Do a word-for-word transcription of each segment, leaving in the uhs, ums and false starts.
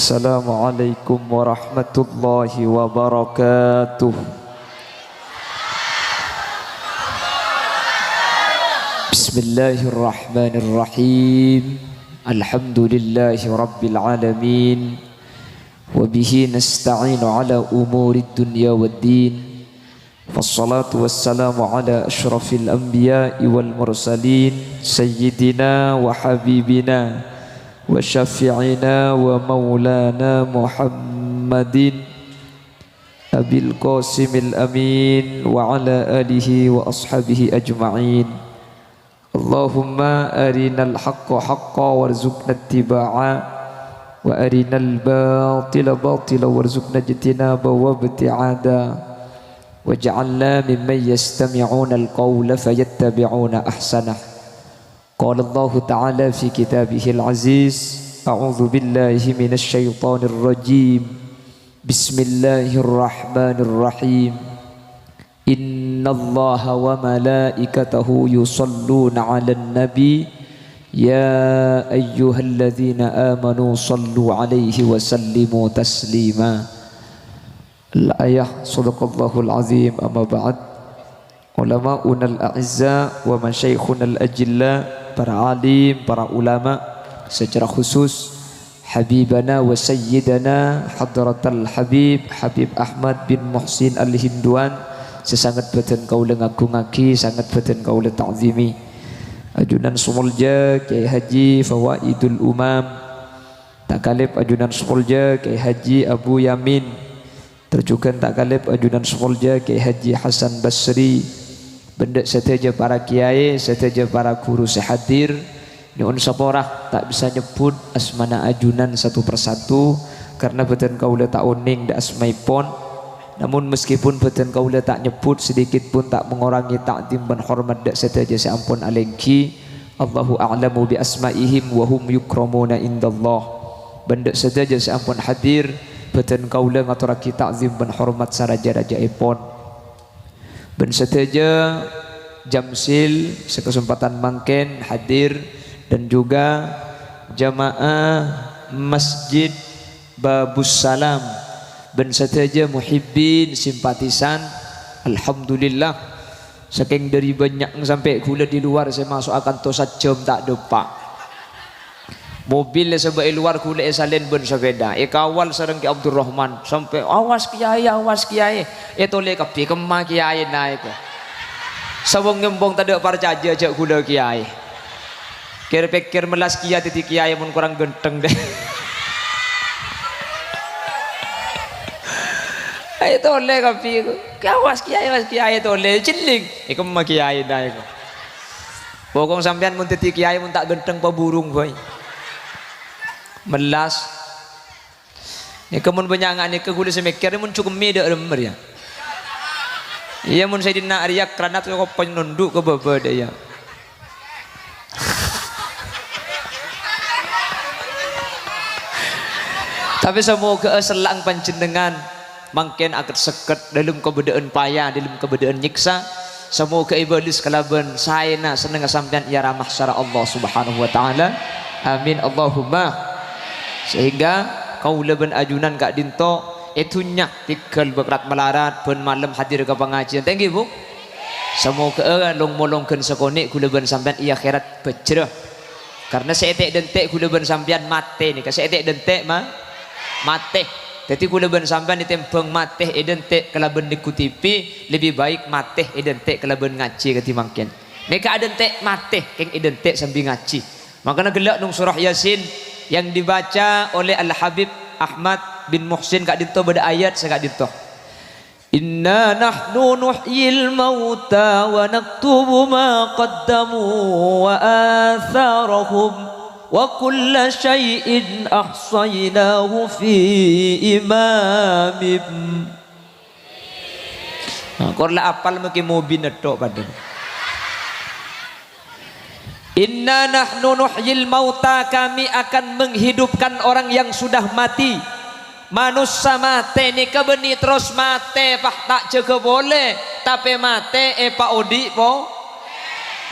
Assalamualaikum warahmatullahi wabarakatuh. Bismillahirrahmanirrahim. Alhamdulillahi rabbil alamin. Wa bihi nasta'inu ala umurid dunya wad din. Wassalatu wassalamu ala asyrafil anbiya'i wal mursalin, sayyidina wa habibina wa syafi'ina wa maulana Muhammadin Abil Qasimil Amin wa ala alihi wa ashabihi ajma'in. Allahumma arinal haqqa haqqa warzuqna ittiba'a, wa arinal batila batila warzuqna ijtinaba wa ibti'ada, waj'alna mimman yastami'unal qawla fayattabi'una ahsanah. Qala Allahu ta'ala fi kitabihil aziz, a'udzu billahi minasy syaithanir rajim. Bismillahirrahmanirrahim. Innallaha wa malaikatahu yusalluna 'alan nabi, ya ayyuhalladzina amanu sallu 'alaihi wa sallimu taslima. Al-ayah, sadaqallahul azim, amma ba'd. Ulama'unal a'izza wa masyayikhunal ajilla, para alim, para ulama, secara khusus Habibana wa Sayyidana Hadratal Habib, Habib Ahmad bin Muhsin Al-Hinduan, sè sanget bâdhân kaulâ ngagungngaghi, sanget bâdhân kaulâ ta'zimi. Ajunan sè molja Kyai Haji Fawaidul Umam, takalèp ajunan sè molja Kyai Haji Abu Yamin, tor jhughân takalèp ajunan sè molja Kyai Haji Hasan Basri, bân dâ' sadhâjâ para kiyaè, sadhâjâ para ghuru sè hadir. Nyo'on sapora, ta' bisa nyebbhut asmana ajunan satu persatu, karna bâdhân kaulâ ta' onèng dâ' asmaèpon. Namon, meskipun bâdhân kaulâ ta' nyebbhut, sedikit pun ta' mangorangè ta'zim bân hormat dâ' sadhâjâ sè ampon alèngghi. Allahu a'lamu bi asma'ihim wa hum yukramuna indallah. Bân dâ' sadhâjâ sè ampon hadir, bâdhân kaulâ ngatorraghi ta'zim bân hormat saraja-rajaèpon. Bân sadhâjâ Jamsil sè kasempadhân mangkèn hadir, dan juga jamaah Masjid Babussalam, bân sadhâjâ muhibbin, simpatisan. Alhamdulillah, sakèng dâri bânnya'na sampè' ghulâ di luar sè maso'a kantos sajjhâm ta' dâpa'. Mobil èsabâ' è luar, ghulâ èsalèn bân sapèda, èkawal sareng Kè Abdurrahman, sampè', "Awas, Kèyaè, awas, Kèyaè." Ètolè kabbhi, "Kemma Kèyaè naèk?" Sawong-ngembong tadâ' parcajâ jâ' ghulâ Kèyaè. Kèr-pèkkèr mellas kèya dhâddhi kèyaè mon korang ghântheng, deh. Ayo tolè kabbhi. Awas kèyaè, awas kèyaè tolè. Celling. È kemma kèyaè naèk. Pokok sampèyan mon dhâddhi kèyaè mon ta' ghântheng paburung bhâi. Mellas. Nèka mon bânnya' nga' nèka ghulâ sè mèkkèr, mon cokemmè dâ' remmer, ya. Iyâ, mon sè dinna' rèya krana cokop panyondhu' ka bâbâ dâ' iyâ. Tapè samoghâ'â sella'na panjhennengngan mangkèn akèt-sèkèt dâlem kabâdâ'ân paya, dâlem kabâdâ'ân nyèksa. Samoghâ èbâles kalabân saèna sennengnga sampèyan è ara mahsyara Allah Subhanahu wa Ta'ala. Amin, Allahumma. Sehingga kaulâ bân ajunan ka'dinto è dhunnya tèghâl bâkrat malarat bân malem hadir ka pangajiân. Ta' èngghi, Bu? Samoghâ'â long-molong ghân sakonè' ghulâ bân sampèyan è akhèrat bhâjrâ. Karna sè ètè'-dântè' ghulâ bân sampèyan matè nèka, sè ètè'-dântè' ma-, matè. Dhâddhi ghulâ bân sampèyan ètèmbhâng matè èdântè' kalabân nèngghu T V, lebbi baik matè èdântè' kalabân ngajhi kadhi mangkèn. Nèka adântè' matè, kèng èdântè' sambi ngajhi. Mangkana ghellâ' neng surah Yasin yang dibaca oleh Al-Habib Ahmad bin Muhsin ka'dinto bâdâ ayat sè ka'dinto. "Inna nahnu nuhyil mauta wa naktubu ma qaddamu wa atharahum wa kulla syai'in ahsaynahu fi imamim." Nah, kor la apal mèkè mobin netto padâ. "Inna nahnu nuhyil mauta," kami akan menghidupkan orang yang sudah mati. Manossa matè nèka bânnè terros matè, pas ta' jâgâ polè, tapè matè èpaodi' po-,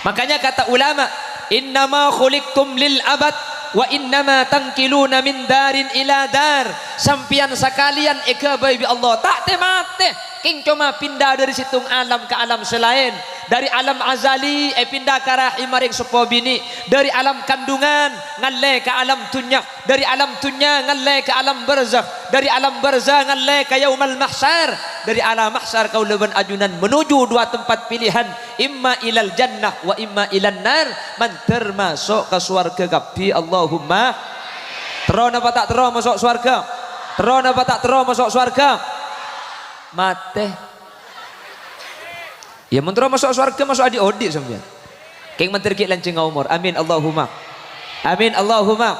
Makanya kata ulama, "Innama khuliqtum lil abad." "Wa innama tanqiluna min darin ila dar." Sampèyan sakalèyan èghâbây bi' Allah, ta' tè-matè. Kèng coma pinda dhâri sèttong alam ka alam sè laèn, dhâri alam azali èpinda ka rahimma rèng seppo binè', dhâri alam kandungan ngallè ka alam dhunnya, dhâri alam dhunnya ngallè ka alam barzakh, dhâri alam barzakh ngallè ka yaumal mahsyar, dhâri alam mahsyar kaulâ bân ajunan menuju dua tempat pilihan, imma ilal jannah wa imma ilan nar, mandhâr maso' ka sowarghâ kabbhi, Allahumma. Terro napa ta' terro maso' sowarghâ? Terro napa ta' terro maso' sowarghâ? Matè. Iyâ, mon terro maso' sowarghâ, maso' odi'-odi' sampèyan. Kèng mandhâr ghi' lanjhângnga omor. Amin, Allahumma. Amin, Allahumma.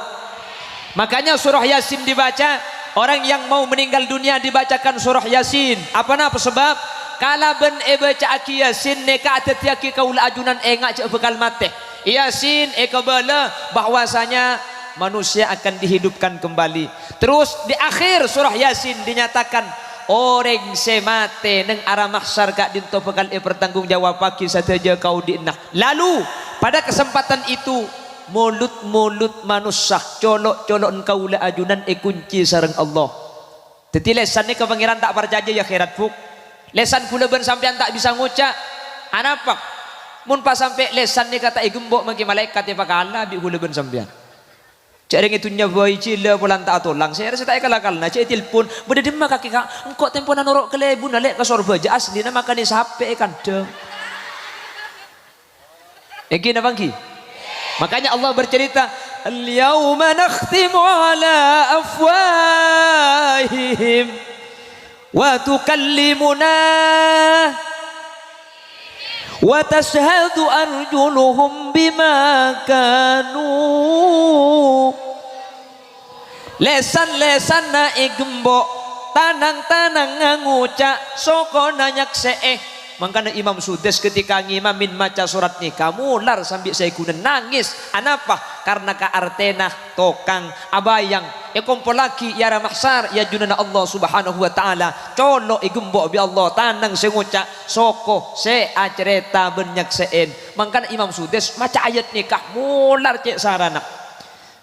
Makanya surah Yasin dibaca, orang yang mau meninggal dunia dibacakan surah Yasin. Apa napa sebab? Kalabân èbâca'aghi Yasin nèka adhâddhiyâghi kaulâ ajunan enga' jhâ' bhâkal matè. Yasin èkabâlâ bahwasanya manusia akan dihidupkan kembali. Terus di akhir surah Yasin dinyatakan, orèng sè matè neng ara mahsyar ka'dinto bhâkal èpartanggongjawabhâghi sadhâjâ kaodi'na. Lalu, pada kesempatan itu, molut-molut manossa, colo'-colo'en kaulâ ajunan èkoncè sareng Allah. Dhâddhi, lèsan nèka Pangèran ta' parcajâ, ya, khèrat, Bu'. Lèsan kaulâ bân sampèyan ta' bisa ngoca'. Anapa? Mon pas sampè' lèsan nèka ta' ègembok, mangkè malaèkat èpakala bi' kaulâ bân sampèyan. Jhâ' rèng è dhunnya bhâi jhilâ polana ta' atolang, sè arè sè ta' èkal-akalna, jhâ' ètelpon, "Bâdâ dimma kakè, Ka'? Engko' tempona noro' kalèbunna, Lè', ka Sorbhâjâ, asllina makanè sapè è kandhâng." Èngghi napa èngghi? Makanya Allah bercerita, "Al-yauma nakhtimu ala afwahihim wa tukallimuna wa tashhadu arjuluhum bima kanu." Lèsan-lèsanna ègembok, tanang-tanangnga ngoca', sokona nyaksè'è. Mangkana Imam Sudes ketika ngimamin maca sorat nèka molar sambi saèguna nangès. Anapa? Karna kaartèna tokang abâjâng èkompollaghi è ara mahsyar è ajunanna Allah Subhanahu wa Ta'ala. Colo' ègembok bi' Allah, tanang sè ngoca', soko sè acarèta bân nyaksè'è. Mangkana Imam Sudes maca ayat nèka molar cè' sarana.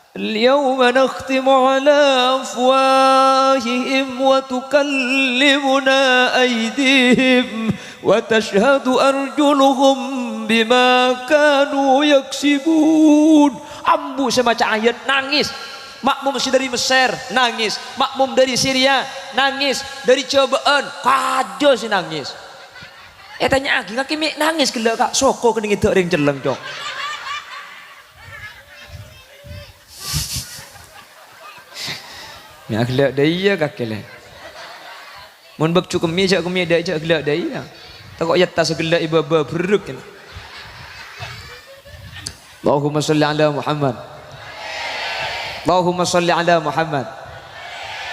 "Al-yauma nakhtimu ala afwahihim wa tukallimuna aydihim wa tashhadu arjuluhum bima kanu yaksibun." Ambu sè maca ayat nangès. Makmum sè dhâri Messèr nangès. Makmum dhâri Siria nangès. Dhâri Jhâbâ'ân kadhâ' sè nangès. Ètanya'aghi, "Kakè mè' nangès ghellâ', Ka'?" "Soko kennèng èdâ' rèng cellèng, Cong." Ya, ghellâ' dâ' iyâ kakè, lè. Mon bâk jhukemmè, jhâ' kemmè dâ' jhâ' ghellâ' dâ' iyâ. Tako' yetta sagellâ' è bâbâ berruk, ya. Allahumma sholli ala Muhammad. Allahumma sholli ala Muhammad.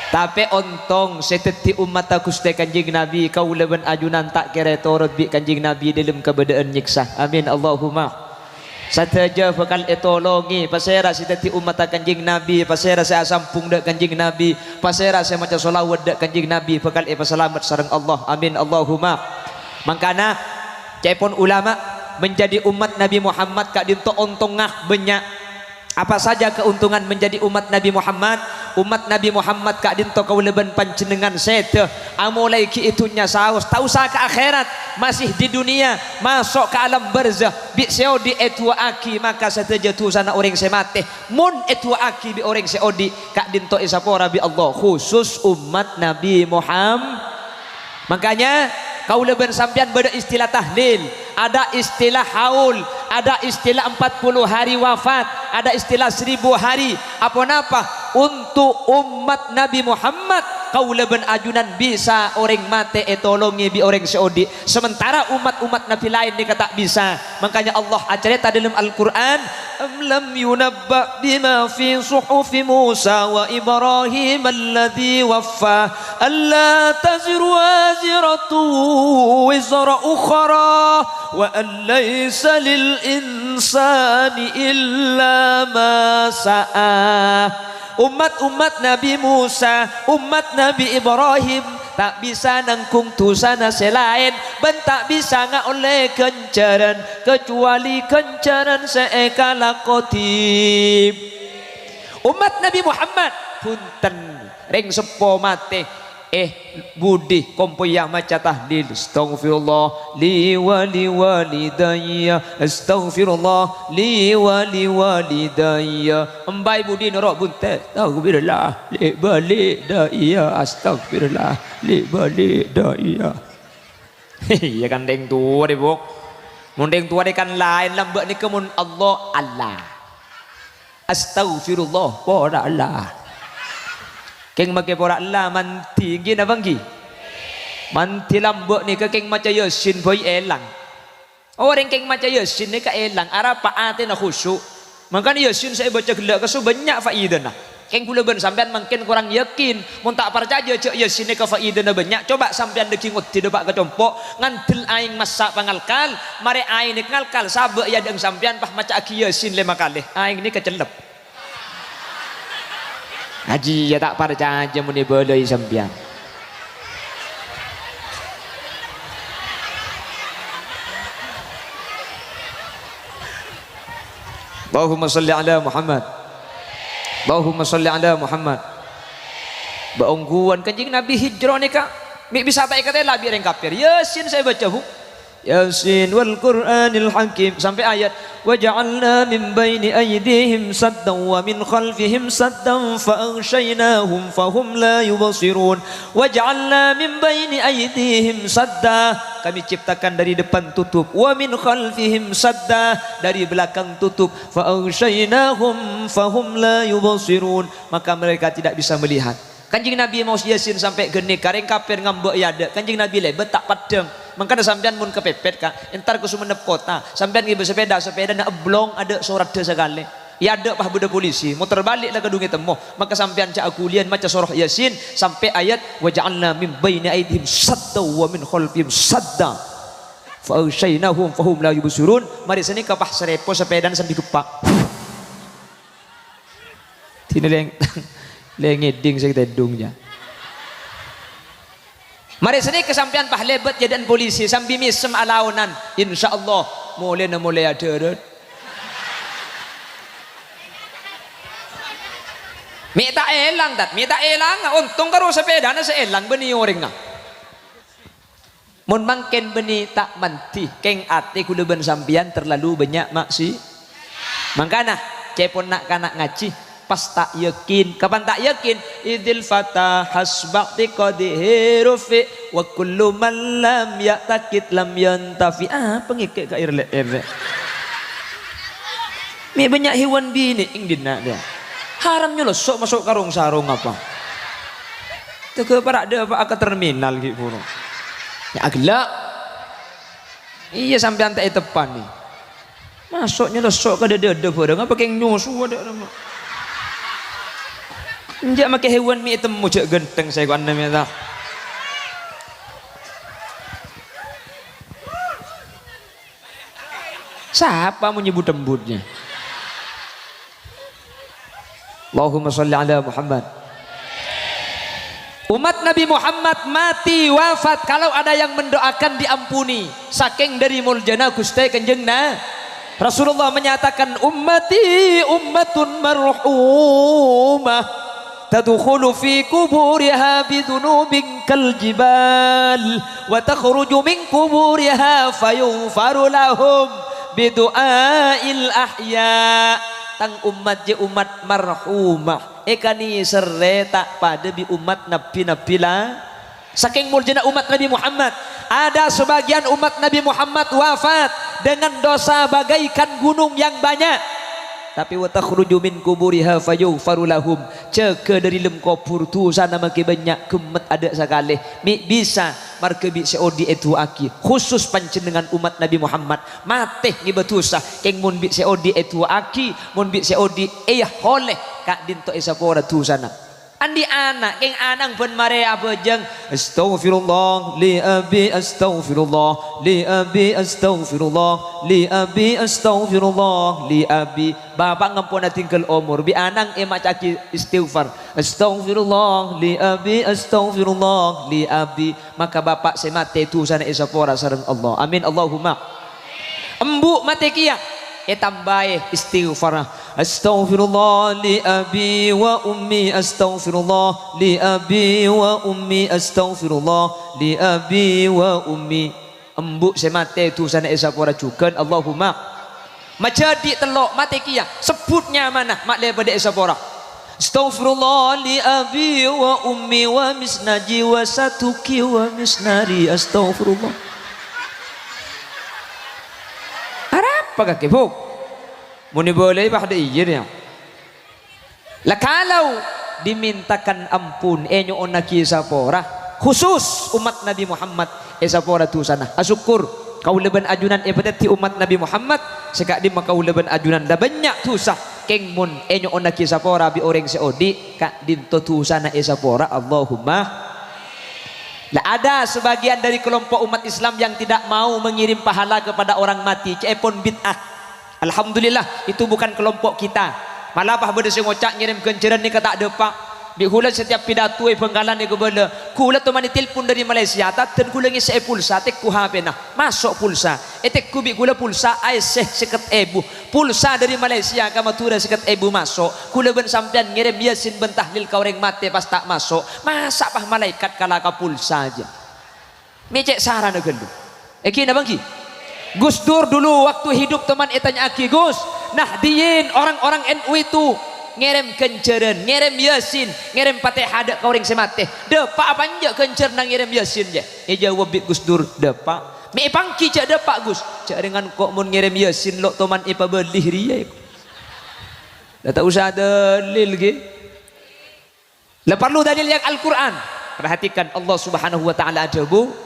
Tapè ontong sè dhâddhi ommatta Ghustè Kanjeng Nabi, kaulâ bân ajunan ta' kèra ètorot bi' Kanjeng Nabi dâlem kabâdâ'ân nyèksa. Amin, Allahumma. Sadhâjâ bhâkal ètolongè. Pasèra sè dhâddhi ommatta Kanjeng Nabi, pasèra sè asambhung dâ' Kanjeng Nabi, pasèra sè maca sholawat dâ' Kanjeng Nabi bhâkal èpasalamet sareng Allah. Amin, Allahumma. Mangkana, ca'èpon ulama, menjadi umat Nabi Muhammad ka'dinto ontongnga bânnya'. Apa saja keuntungan menjadi umat Nabi Muhammad? Umat Nabi Muhammad ka'dinto kaulâ bân panjhennengngan sèdhâ, amolaè ghi' è dhunnya saos, ta' osa ka akhèrat, masih di dunia, maso' ka alam barzah, bi' sè odi' èdu'aaghi maka sadhâjâ dhusana orèng sè matè. Mon èdu'aaghi bi' orèng sè odi', ka'dinto èsapora bi' Allah, khusus umat Nabi Muhammad. Makanya, kaulâ bân sampèyan bâdâ istilah tahlil, ada istilah haul, ada istilah empat puluh hari wafat, ada istilah seribu hari. Aponapa? Untuk umat Nabi Muhammad, kaulâ bân ajunan bisa orèng matè ètolongè bi' orèng sè odi'. Sementara umat-umat Nabi laèn nèka ta' bisa. Makanya Allah acarèta dâlem Al-Qur'an, "Am lam yunabba' bima fi suhufi Musa wa Ibrahim alladzi waffa, alla taziru waziratun wizra ukhra, wa an laisa lil insani illa ma sa'a." Umat-umat Nabi Musa, umat Nabi Ibrahim, ta' bisa nanggung dhusana sè laèn, bân ta' bisa ngaollè ghânjhârân, kacuali ghânjhârân sè èkalako dhibi'. Ommat Nabbhi Muhammad, bhunten, rèng seppo matè, eh, budi kompoyya maca tahlil, "Astaghfirullah li wa li walidayya, astaghfirullah li wa li walidayya." Embaè budi noro' bunte, "Astaghfirullah li bali daiya, astaghfirullah li bali daiya." Iyâ kan, rèng towa rè, Bu'. Mon rèng towa rè kan laèn, lambâ' nèka mon Allah, Allah. Astaghfirullah, pora Allah. Kèng makè pora Allah, mandhi, ènggi napa ènggi? Mandhi lambâ' nèka kèng maca Yasin bhâi èlang. Orèng kèng maca Yasin nèka èlang, arapa atèna khusyu'. Mangkana Yasin sè èbâca ghellâ' kaso bânnya' faidana. Kèng kaulâ bân sampèyan mangkèn korang yakin, mon ta' parcajâ jâ' Yasin nèka faidana bânnya', coba sampèyan dâggi' ngoddhi dâpa' ka compo', ngandel aèng massa' pangalkal, marè aèng nèka ngalkal, sabâ' è adâ'na sampèyan pas maca'aghi Yasin lèma kalè, aèng nèka cellep. Ajiyâ ta' parcajâ mon èbâlâi sampèyan. Allahumma shalli ala Muhammad. Allahumma shalli ala Muhammad. Bâ' ongghuwân Kanjeng Nabbhi hijrah nèka, mè' bisa ta' èkatèla bi' rèng kafir. Yasin sè èbâca, Bu'. Yasin wal Qur'anil Hakim. Sampè' ayat, "Wa ja'alna min baini aidihim saddan wa min khalfihim saddan fa aghsyaynahum fahum la yubsirun." "Wa ja'alna min baini aidihim sadda." Kami ciptakan dari depan tutup. "Wa min khalfihim sadda." Dari belakang tutup. "Fa aghsyaynahum fahum la yubsirun." Maka mereka tidak bisa melihat. Kanjeng Nabbhi maos Yasin sampè' ghânèka, rèng kafir ngambâ' è adâ'. Kanjeng Nabbhi lèbât ta' peddhâng. Mangkana sampèyan mon kapèpèt, Ka', entar ka Sumenep Kota, sampèyan ngibâ sepèda, sepèdana èblong adâ' soradda sakalè. È adâ' pas bâdâ polisi, motor bali' la kadhung ètemmo. Maka sampèyan jhâ' aghuliyân maca surah Yasin sampè' ayat, "Wa ja'alna min baini aidihim sadda wa min khalfihim sadda. Fa aghsyaynahum fahum la yubsirun." Marè sanèka pas sarèpo sepèdana sambi geppa'. Dinah lè-, lè-, ngèdhing sè tèdhung, jâ. Marè sanèka sampèyan pas lèbât è adâ'na polisi sambi mèsem alaonan. Insyaallah, molèna molè adhârât. Mè' ta' èlang, Tad, mè' ta' èlang. Ontong karo sepèdana sè èlang bânnè orèngnga. Mon mangkèn bânnè ta' mandhi, kèng atè kaulâ bân sampèyan terlalu bânnya' maksi-, mangkana, cèpon na'-kana' ngajhi, pas ta' yakin. Kapan ta' yakin? "Idzil fata hasba'ti qadihi rufi', wa kullu man lam ya'taqid lam yantafi." Apa ngèkè' ka èrlè'-èrlè'? Mè' bânnya' hèwan binè' ènggi na', dhâ. Haram nyolosso' maso' karong-sarong apa? Tèghâ para' dâpa'a ka terminal ghi' buru. Yâ, aghellâ'. Iyâ, sampèyan ta' èteppa'è. Maso' nyolosso' ka dâdâ-dâdâ bhârâng apa kèng nyoso adâ' rama. Enjâ' makè hèwan mè' ètemmo jâ' ghântheng sèko'anna mè' ta. Sapa mon nyebut-embut, yâ? Allahumma shalli ala Muhammad. Umat Nabi Muhammad mati, wafat, kalau ada yang mendoakan, diampuni. Sakèng dâri moljâna Ghustè Kanjeng Na-, Rasulullah menyatakan, "Ummati ummatun marhumah." Tadkhulu fi quburiha bidzunubin kal jibal, wa takhruju min quburiha fayughfaru lahum bidu'ail ahya. Tang ommat jâ' ommat marhumah, èkanèserrè ta' padâ bi' ommat nabbhi-nabbhi la-, Sakèng moljâna ommat Nabi Muhammad, ada sebagian umat Nabi Muhammad wafat dengan dosa bagaikan gunung yang banyak. Tapè, "Wa takhruju min quburiha fayughfaru lahum." Jâgâ dâri lem kobhur, dusana makè bânnya', ghemmet adâ' sakalè. Mè' bisa, marghâ bi' sè odi' èdu'aaghi. Khusus panjhennengngan umat Nabi Muhammad, matè ngèbâ dusa. Kèng mon bi' sè odi' èdu'aaghi, mon bi' sè odi' èyaholè, ka'dinto èsapora dusana. Andi' ana', kèng ana' bân marè abhâjâng, "Astaghfirullah li abi, astaghfirullah li abi, astaghfirullah li abi, astaghfirullah li abi." Bapa' ngampon adhingghâl omor, bi' ana' èmaca'aghi istighfar, "Astaghfirullah li abi, astaghfirullah li abi." Maka bapa' sè matè dusana èsapora sareng Allah. Amin, Allahumma. Embu' matè kèya. Ètambâi istighfar. Astaghfirullah li abi wa ummi, astaghfirullah li abi wa ummi, astaghfirullah li abi wa ummi. Embu' sè matè dusana èsapora jhughân, Allahumma. Majâdi' tello', matè kèya, sebbhut nyamana, ma' lè padâ èsapora. Astaghfirullah li abi wa ummi wa misnaji wa satuki wa misnari. Astaghfirullah. Arapa kakè, Bu? Mon èbâlâi, bâh, dâ' iyâ, yâ. La kalau dimintakan ampun, ènyo'onnaghi sapora, khusus ommat Nabi Muhammad èsapora dusana. Asokkor, kaulâ bân ajunan èpadhâddhi ommat Nabi Muhammad, sè ka'dimma kaulâ bân ajunan la bânnya' dusa, kèng mon ènyo'onnaghi sapora bi' orèng sè odi', ka'dinto dusana èsapora, Allahumma. La ada sebagian dari kelompok umat Islam yang tidak mau mengirim pahala kepada orang mati, ca'èpon bid'ah. Alhamdulillah, itu bukan kelompok kita. Malah bâh bâdâ sè ngoca' ngèrèm ghânjhârân nèka ta' dâpa'. Bi' kaulâ setiap pidato è Bhângkalan è Kebala, kaulâ toman ètelpon dâri Malaysia, tadhân kaulâ ngèssè'è pulsa, tèngghu H P-na, maso' pulsa. Ètèngghu bi' kaulâ pulsa A S C sèket èbu. Pulsa dâri Malaysia ka Madhurâ sèket èbu maso'. Kaulâ bân sampèyan ngèrèm Yasin bân tahlil ka orèng matè pas ta' maso'. Masa' bâh malaèkat kala ka pulsa jâ? Mè' cè' sarana ghâllu. Èngghi napa èngghi? Gus Dur dulu waktu hidup toman ètanya'aghi, "Gus, nah diyin orang-orang N U itu ngèrèm ghânjhârân, ngèrèm Yasin, ngèrèm Fatihah dâ' ka orèng sè matè? Dâpa' apa enjâ' ghânjhârânna ngèrèm Yasin, yâ?" Èjâwâb bi' Gus Dur, "Dâpa'." "Mè' èpangghi jâ' dâpa', Gus?" "Jâ' rèng engko' mon ngèrèm Yasin lo' toman èpabâli rèya." La ta' osa dalil, ghi. La parlo dalil yang Al-Qur'an. Perhatikan, Allah Subhanahu wa Ta'ala adhâbu,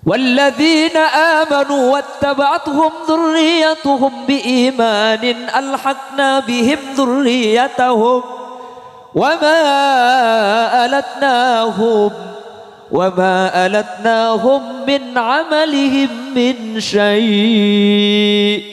"Walladzina amanu wattaba'athum dzurriyyatuhum biimanin alhaqna bihim dzurriyyatahum wa ma alatnahum, wa ma alatnahum min amalihim min syai'."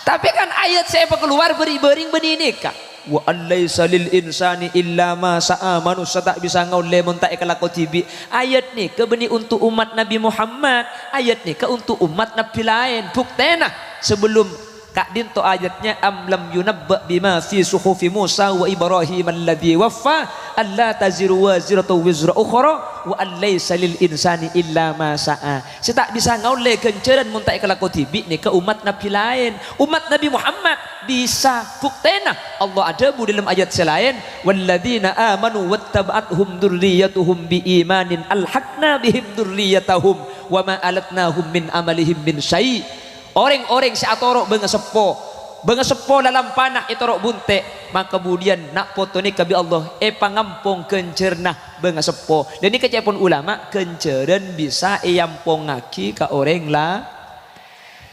Tapè kan ayat sè èpakalowar bâri'-bâri' bânnè nèka, "Wa an laisa lil insani illa ma sa'a," manossa ta' bisa ngaollè mon ta' èkalako dhibi'. Ayat nèka bânnè onto' ommat Nabbhi Muhammad, ayat nèka onto' ommat nabbhi laèn. Buktèna, sabellum ka'dinto ayatnya, "Am lam yunabba' bima fi suhufi Musa wa Ibrahim alladzi waffa, alla taziru waziratun wizra ukhra, wa an laisa lil insani illa ma sa'a." Sè ta' bisa ngaollè ghânjhârân mon ta' èkalako dhibi' nèka ommat nabbhi laèn. Ommat Nabbhi Muhammad bisa. Buktèna, Allah adhâbu dâlem ayat sè laèn, "Walladzina amanu wattaba'athum dzurriyyatuhum bi imanin alhaqna bihim dzurriyyatahum wa ma alatnahum min amalihim min syai'." Orèng-orèng sè atoro' bângaseppo, bângaseppo lalampana ètoro' bunte', maka budiyân na' poto nèka bi' Allah èpangampong ghânjhârânna bângaseppo. Dhâddhi, ca'èpon ulama, ghânjhârân bisa èampongngaghi ka orèng la-,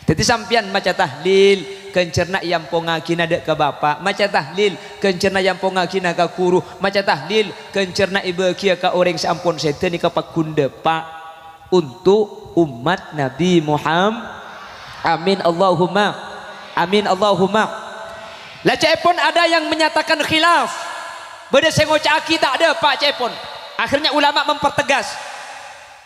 dhâddhi, sampèyan maca tahlil, ghânjhârânna èampongngaghina dâ' ka bapa'. Maca tahlil, ghânjhârânna èampongngaghina ka ghuru. Maca tahlil, ghânjhârânna èbâghiyâ ka orèng sè ampon sèdhâ nèka paggun dâpa'. Onto' ommat Nabbhi Muham-, amin Allahumma, amin Allahumma. La, ca'èpon ada yang menyatakan khilaf. Bâdâ sè ngoca'aghi ta' dâpa', ca'èpon. Akhirnya ulama mempertegas,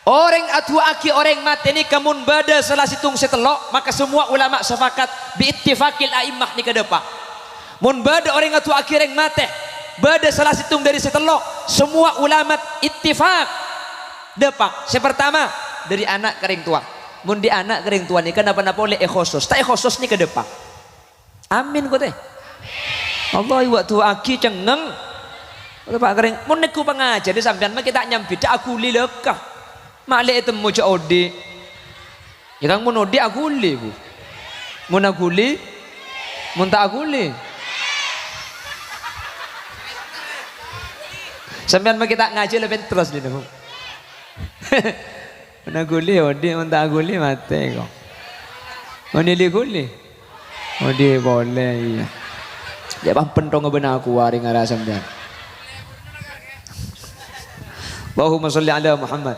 orèng adu'aaghi orèng matè nèka mon bâdâ sala sèttong sè tello', maka semua ulama sepakat bi ittifaqil a'immah nèka dâpa'. Mon bâdâ orèng adu'aaghi orèng matè, bâdâ sala sèttong dâri sè tello', semua ulama ittifaq. Dâpa'. Sè partama, dâri ana' ka rèng towa. Mon dâri ana' ka rèng towa nèka napa-napa ollè èkhosos. Ta' èkhosos nèka dâpa'. Amin, kote. Allah èwa' du'aaghi cengngeng. Dâpa' ka rèng. Mon neggu' pangajhârân sampèyan, ma' ghi' ta' nyambit, dâ' aghuli lèka. Ma' lè ètemmo jâ' odi'. Yâ, Kang, mon odi' aghuli, Bu. Mon aghuli, mon ta' aghuli. Sampèyan ma' ghi' ta' ngajhi la pènterros dina, Bu. Mon aghuli, odi', mon ta' aghuli, matè, kok. Mon ghuli-ghuli. Odi' polè, iyâ. Yâ, pampentongnga bân aku, arè ngara sampèyan. Allahumma sholli ala Muhammad.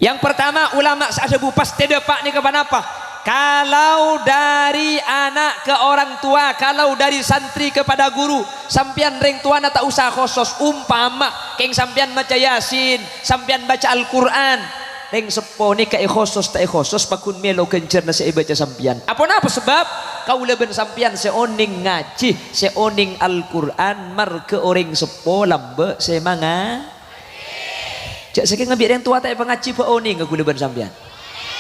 Yang pertama, ulama sè adhâbu pastè dâpa' nèka ponapa? Kalau dari anak ke orang tua, kalau dari santri kepada guru, sampèyan rèng towana ta' osa khosos. Umpama, kèng sampèyan maca Yasin, sampèyan baca Al-Qur'an, Rèng seppo nèka èkhosos ta' èkhosos, paggun mèlo ghânjhârânna sè èbâca sampèyan. Aponapa sabâb? Kaulâ bân sampèyan sè onèng ngajhi, sè onèng Al-Qur'an, marghâ orèng seppo lambâ' sè manga-, jhâ' sakèng bi' rèng towa ta' èpangajhi bâ' onèngnga kaulâ bân sampèyan.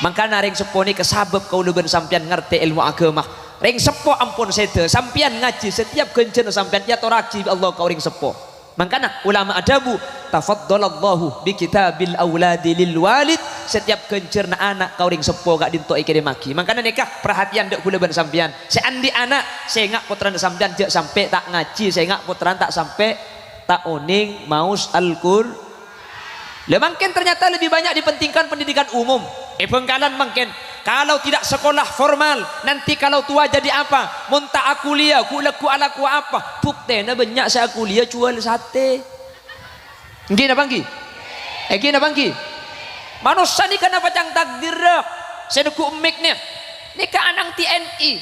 Mangkana rèng seppo nèka sabâb kaulâ bân sampèyan ngartè èlmo aghâma. Rèng seppo ampon sèdhâ, sampèyan ngajhi, setiap ghânjhârânna sampèyan èyatorraghi bi' Allah ka orèng seppo. Mangkana ulama adhâbu, "Tafaddalallahu bi kitabil auladi lil walid." Setiap ghânjhârânna ana' ka orèng seppo ka'dinto èkèrèmmaghi. Mangkana nèka parhatèyan dâ' kaulâ bân sampèyan. Sè andi' ana', sènga' pottrana sampèyan jhâ' sampè' ta' ngajhi, sènga' pottrana ta' sampè' ta' onèng maos Al-Qur-, Lah, mangkèn ternyata lebih banyak dipentingkan pendidikan umum. È Bangkalan mangkèn, kalau tidak sekolah formal, nanti kalau tua jadi apa? Mon ta' akuliah, ghu-, lagghu' alako apa? Buktèna bânnya' sè akuliah juwâl satè. Èngghi napa èngghi? Èngghi napa èngghi? Manossa nèka napa ca'na takdirra? Sè neggu' emmik nè-, nèka ana'na T N I.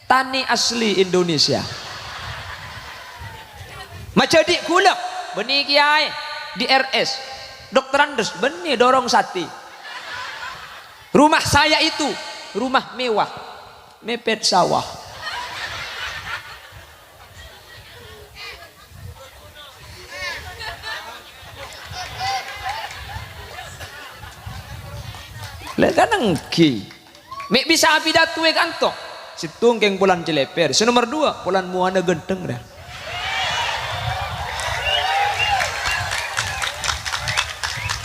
Tani asli Indonesia. Majhâdhi' ghulâ, bânnè kiyaè, D R S, doktorandus, bânnè dorong satè. Rumah saya itu rumah mewah, mepet sawah. Lah kan èngghi. Mè' bisa apidato è kanto. Sèttong kèng polana cèlèpèr. Sè nomer dua, polana mowana ghântheng, ra.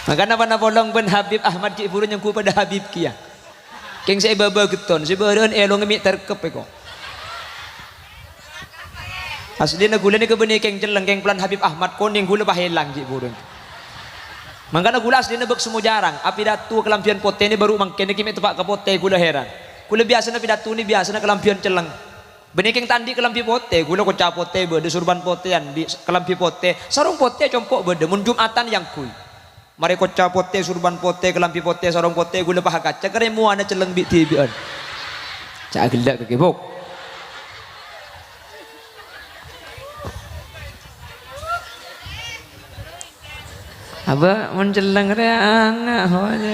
Mangkana pana polong bân Habib Ahmad ghi' bhuru nyengghu padâ Habib kèya. Kèng sè è bâbâ ghetton, sè bârâ'ân èlongnga mè' terkep èko. Aslina ghulâ nèka bânnè kèng celleng, kèng polana Habib Ahmad konèng ghulâ pas èlang ghi' bhuru. Mangkana ghulâ aslina bâk semmo jhârâng, apidato kalambhiyân potè nè bhuru mangkèn nèka mè' teppa' ka potè ghulâ hèran. Ghulâ biyasana pidato nè biyasana kalambhiyân celleng. Bânnè kèng ta' andi' kalambhi potè, ghulâ koca' potè bâdâ, sorban potè andi', kalambhi potè, sarong potè compo' bâdâ, mon Jum'atan èyangghuy. Marè koca' potè, sorban potè, kalambhi potè, sarong potè, ghulâ pas akaca, karè mowana celleng bi'-dhibi'ân. Ca' ghellâ' ka kèbok. Abâ, mon celleng rè anga', ho, ya.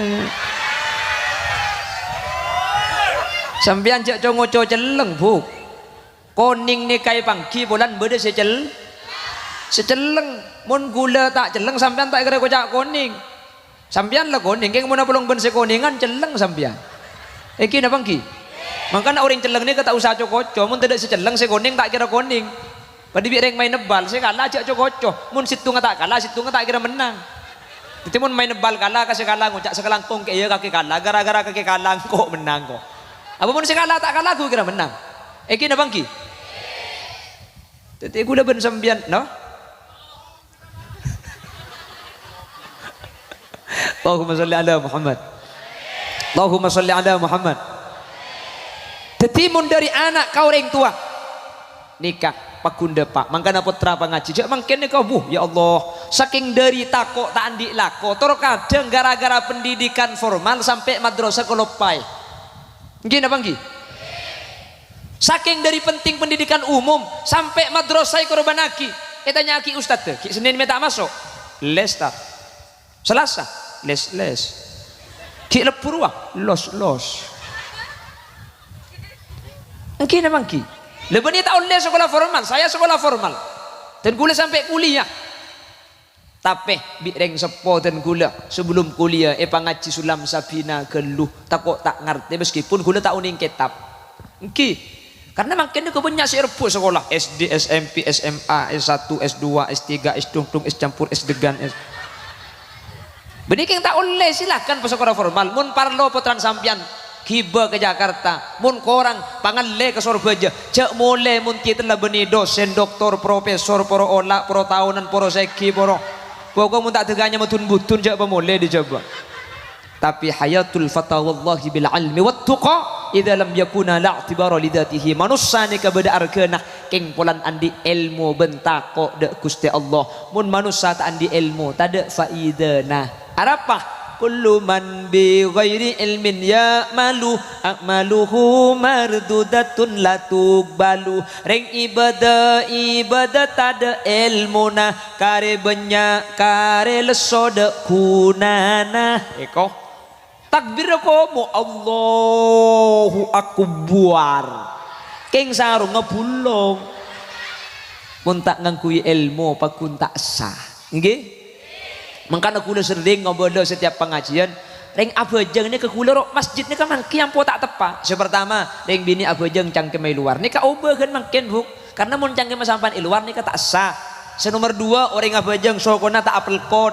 Sampèyan jhâ' co-ngoco celleng, Bu. Konèng nèka èpangghi polana bâdâ sè cel-, sè celleng. Mon ghulâ ta' celleng, sampèyan ta' kèra koca' konèng. Sampèyan la konèng, kèng mon apolong bân sè konèngan, celleng sampèyan. Èngghi napa èngghi? Mangkana orèng celleng nèka ta' osa co-koco, mon tadâ' sè celleng, sè konèng ta' kèra konèng. Padâ bi' rèng maèn bal, sè kala jhâ' co-koco. Mon sèttonga ta' kala, sèttonga ta' kèra mennang. Dhâddhi mon maèn bal kala, ka sè kala ngoca' sakalangkong kèya kakè kala, gara-gara kakè kala engko' mennang ko'. Apa mon sè kala ta' kala ghu kèra mennang? Èngghi napa èngghi? Dhâddhi ghulâ bân sampèyan, no? Allahumma sholli ala Muhammad. Allahumma sholli ala Muhammad. Dhâddhi mon dâri ana' ka orèng towa, nèka paggun dâpa'. Mangkana pottra pangajhi, jhâ' mangkèn nèka, wuh, ya Allah, sakèng dâri tako' ta' andi' lako, tor kadhâng gara-gara pendidikan formal sampè' madrasah kaloppaè. Èngghi napa èngghi? Sakèng dâri penting pendidikan umum, sampè' madrasah èkorbhânnaghi. Ètanya'aghi ustadda, "Ghi' Sennèn mè' ta' maso'?" "Les, Tad." "Salasa?" "Les-les." "Ghi' lebbur rowa?" "Los-los." Èngghi napa èngghi? Lha bânnè ta' ollè sakola formal, saya sakola formal. Dan ghulâ sampè' kuliah. Tapè bi' rèng seppo dân ghulâ, sabellum kuliah èpangajhi Sulam Sabina ghâllu, tako' ta' ngartè meskipun ghulâ ta' onèng kètab. Èngghi, karna mangkèn nèko bânnya' sè èrebbhu' sakola, S D, S M P, S M A, S satu, S dua, S tiga, S dungdung, S campur, S degan, S. Bânnè kèng ta' ollè, silahkan pasakola formal. Mon parlo pottrana sampèyan, ghibâ ka Jakarta. Mon korang, pangallè ka Sorbhâjâ. Jhâ' molè mon tètella bânnè dosèn, doktor, profesor, poro ola', poro taonan, poro sèghi, poro. Pokok mon ta' dâgânya madun-budun, jhâ' pamolè dâ' Jhâbâ. Tapè hayatul fata wallahi bil ilmi wat tuqa, idza lam yakuna la i'tibara li dzatihi. Manossa nèka bâdâ arghâna, kèng polana andi' èlmo bân tako' dâ' Ghustè Allah. Mon manossa ta' andi' èlmo, tadâ' faidana. Arapa? Kullu man bi ghairi ilmin ya'malu, a'maluhu mardudatun la tuqbalu. Rèng ibâdâ, ibâdâ tadâ' èlmona, karè bânnya', karè lesso dâ' ghunana. Èko. Takbirra komo, Allahu Akbar. Kèng sarongnga bulong. Mon ta' ngangghuy èlmo, paggun ta' essa. Ngghi? Mangkana kaulâ serrèng ngabâlâ setiap pangajiân, rèng abhâjâng nèka kaulâ ro' masjid nèka mangkèn ampo ta' teppa'. Sè partama, rèng binè' abhâjâng cangkemma è lowar. Nèka obâ ghân mangkèn, Bu'. Karna mon cangkemma sampèyan è lowar nèka ta' essa. Sè nomer duwâ', orèng abhâjâng sokona ta' apelkot.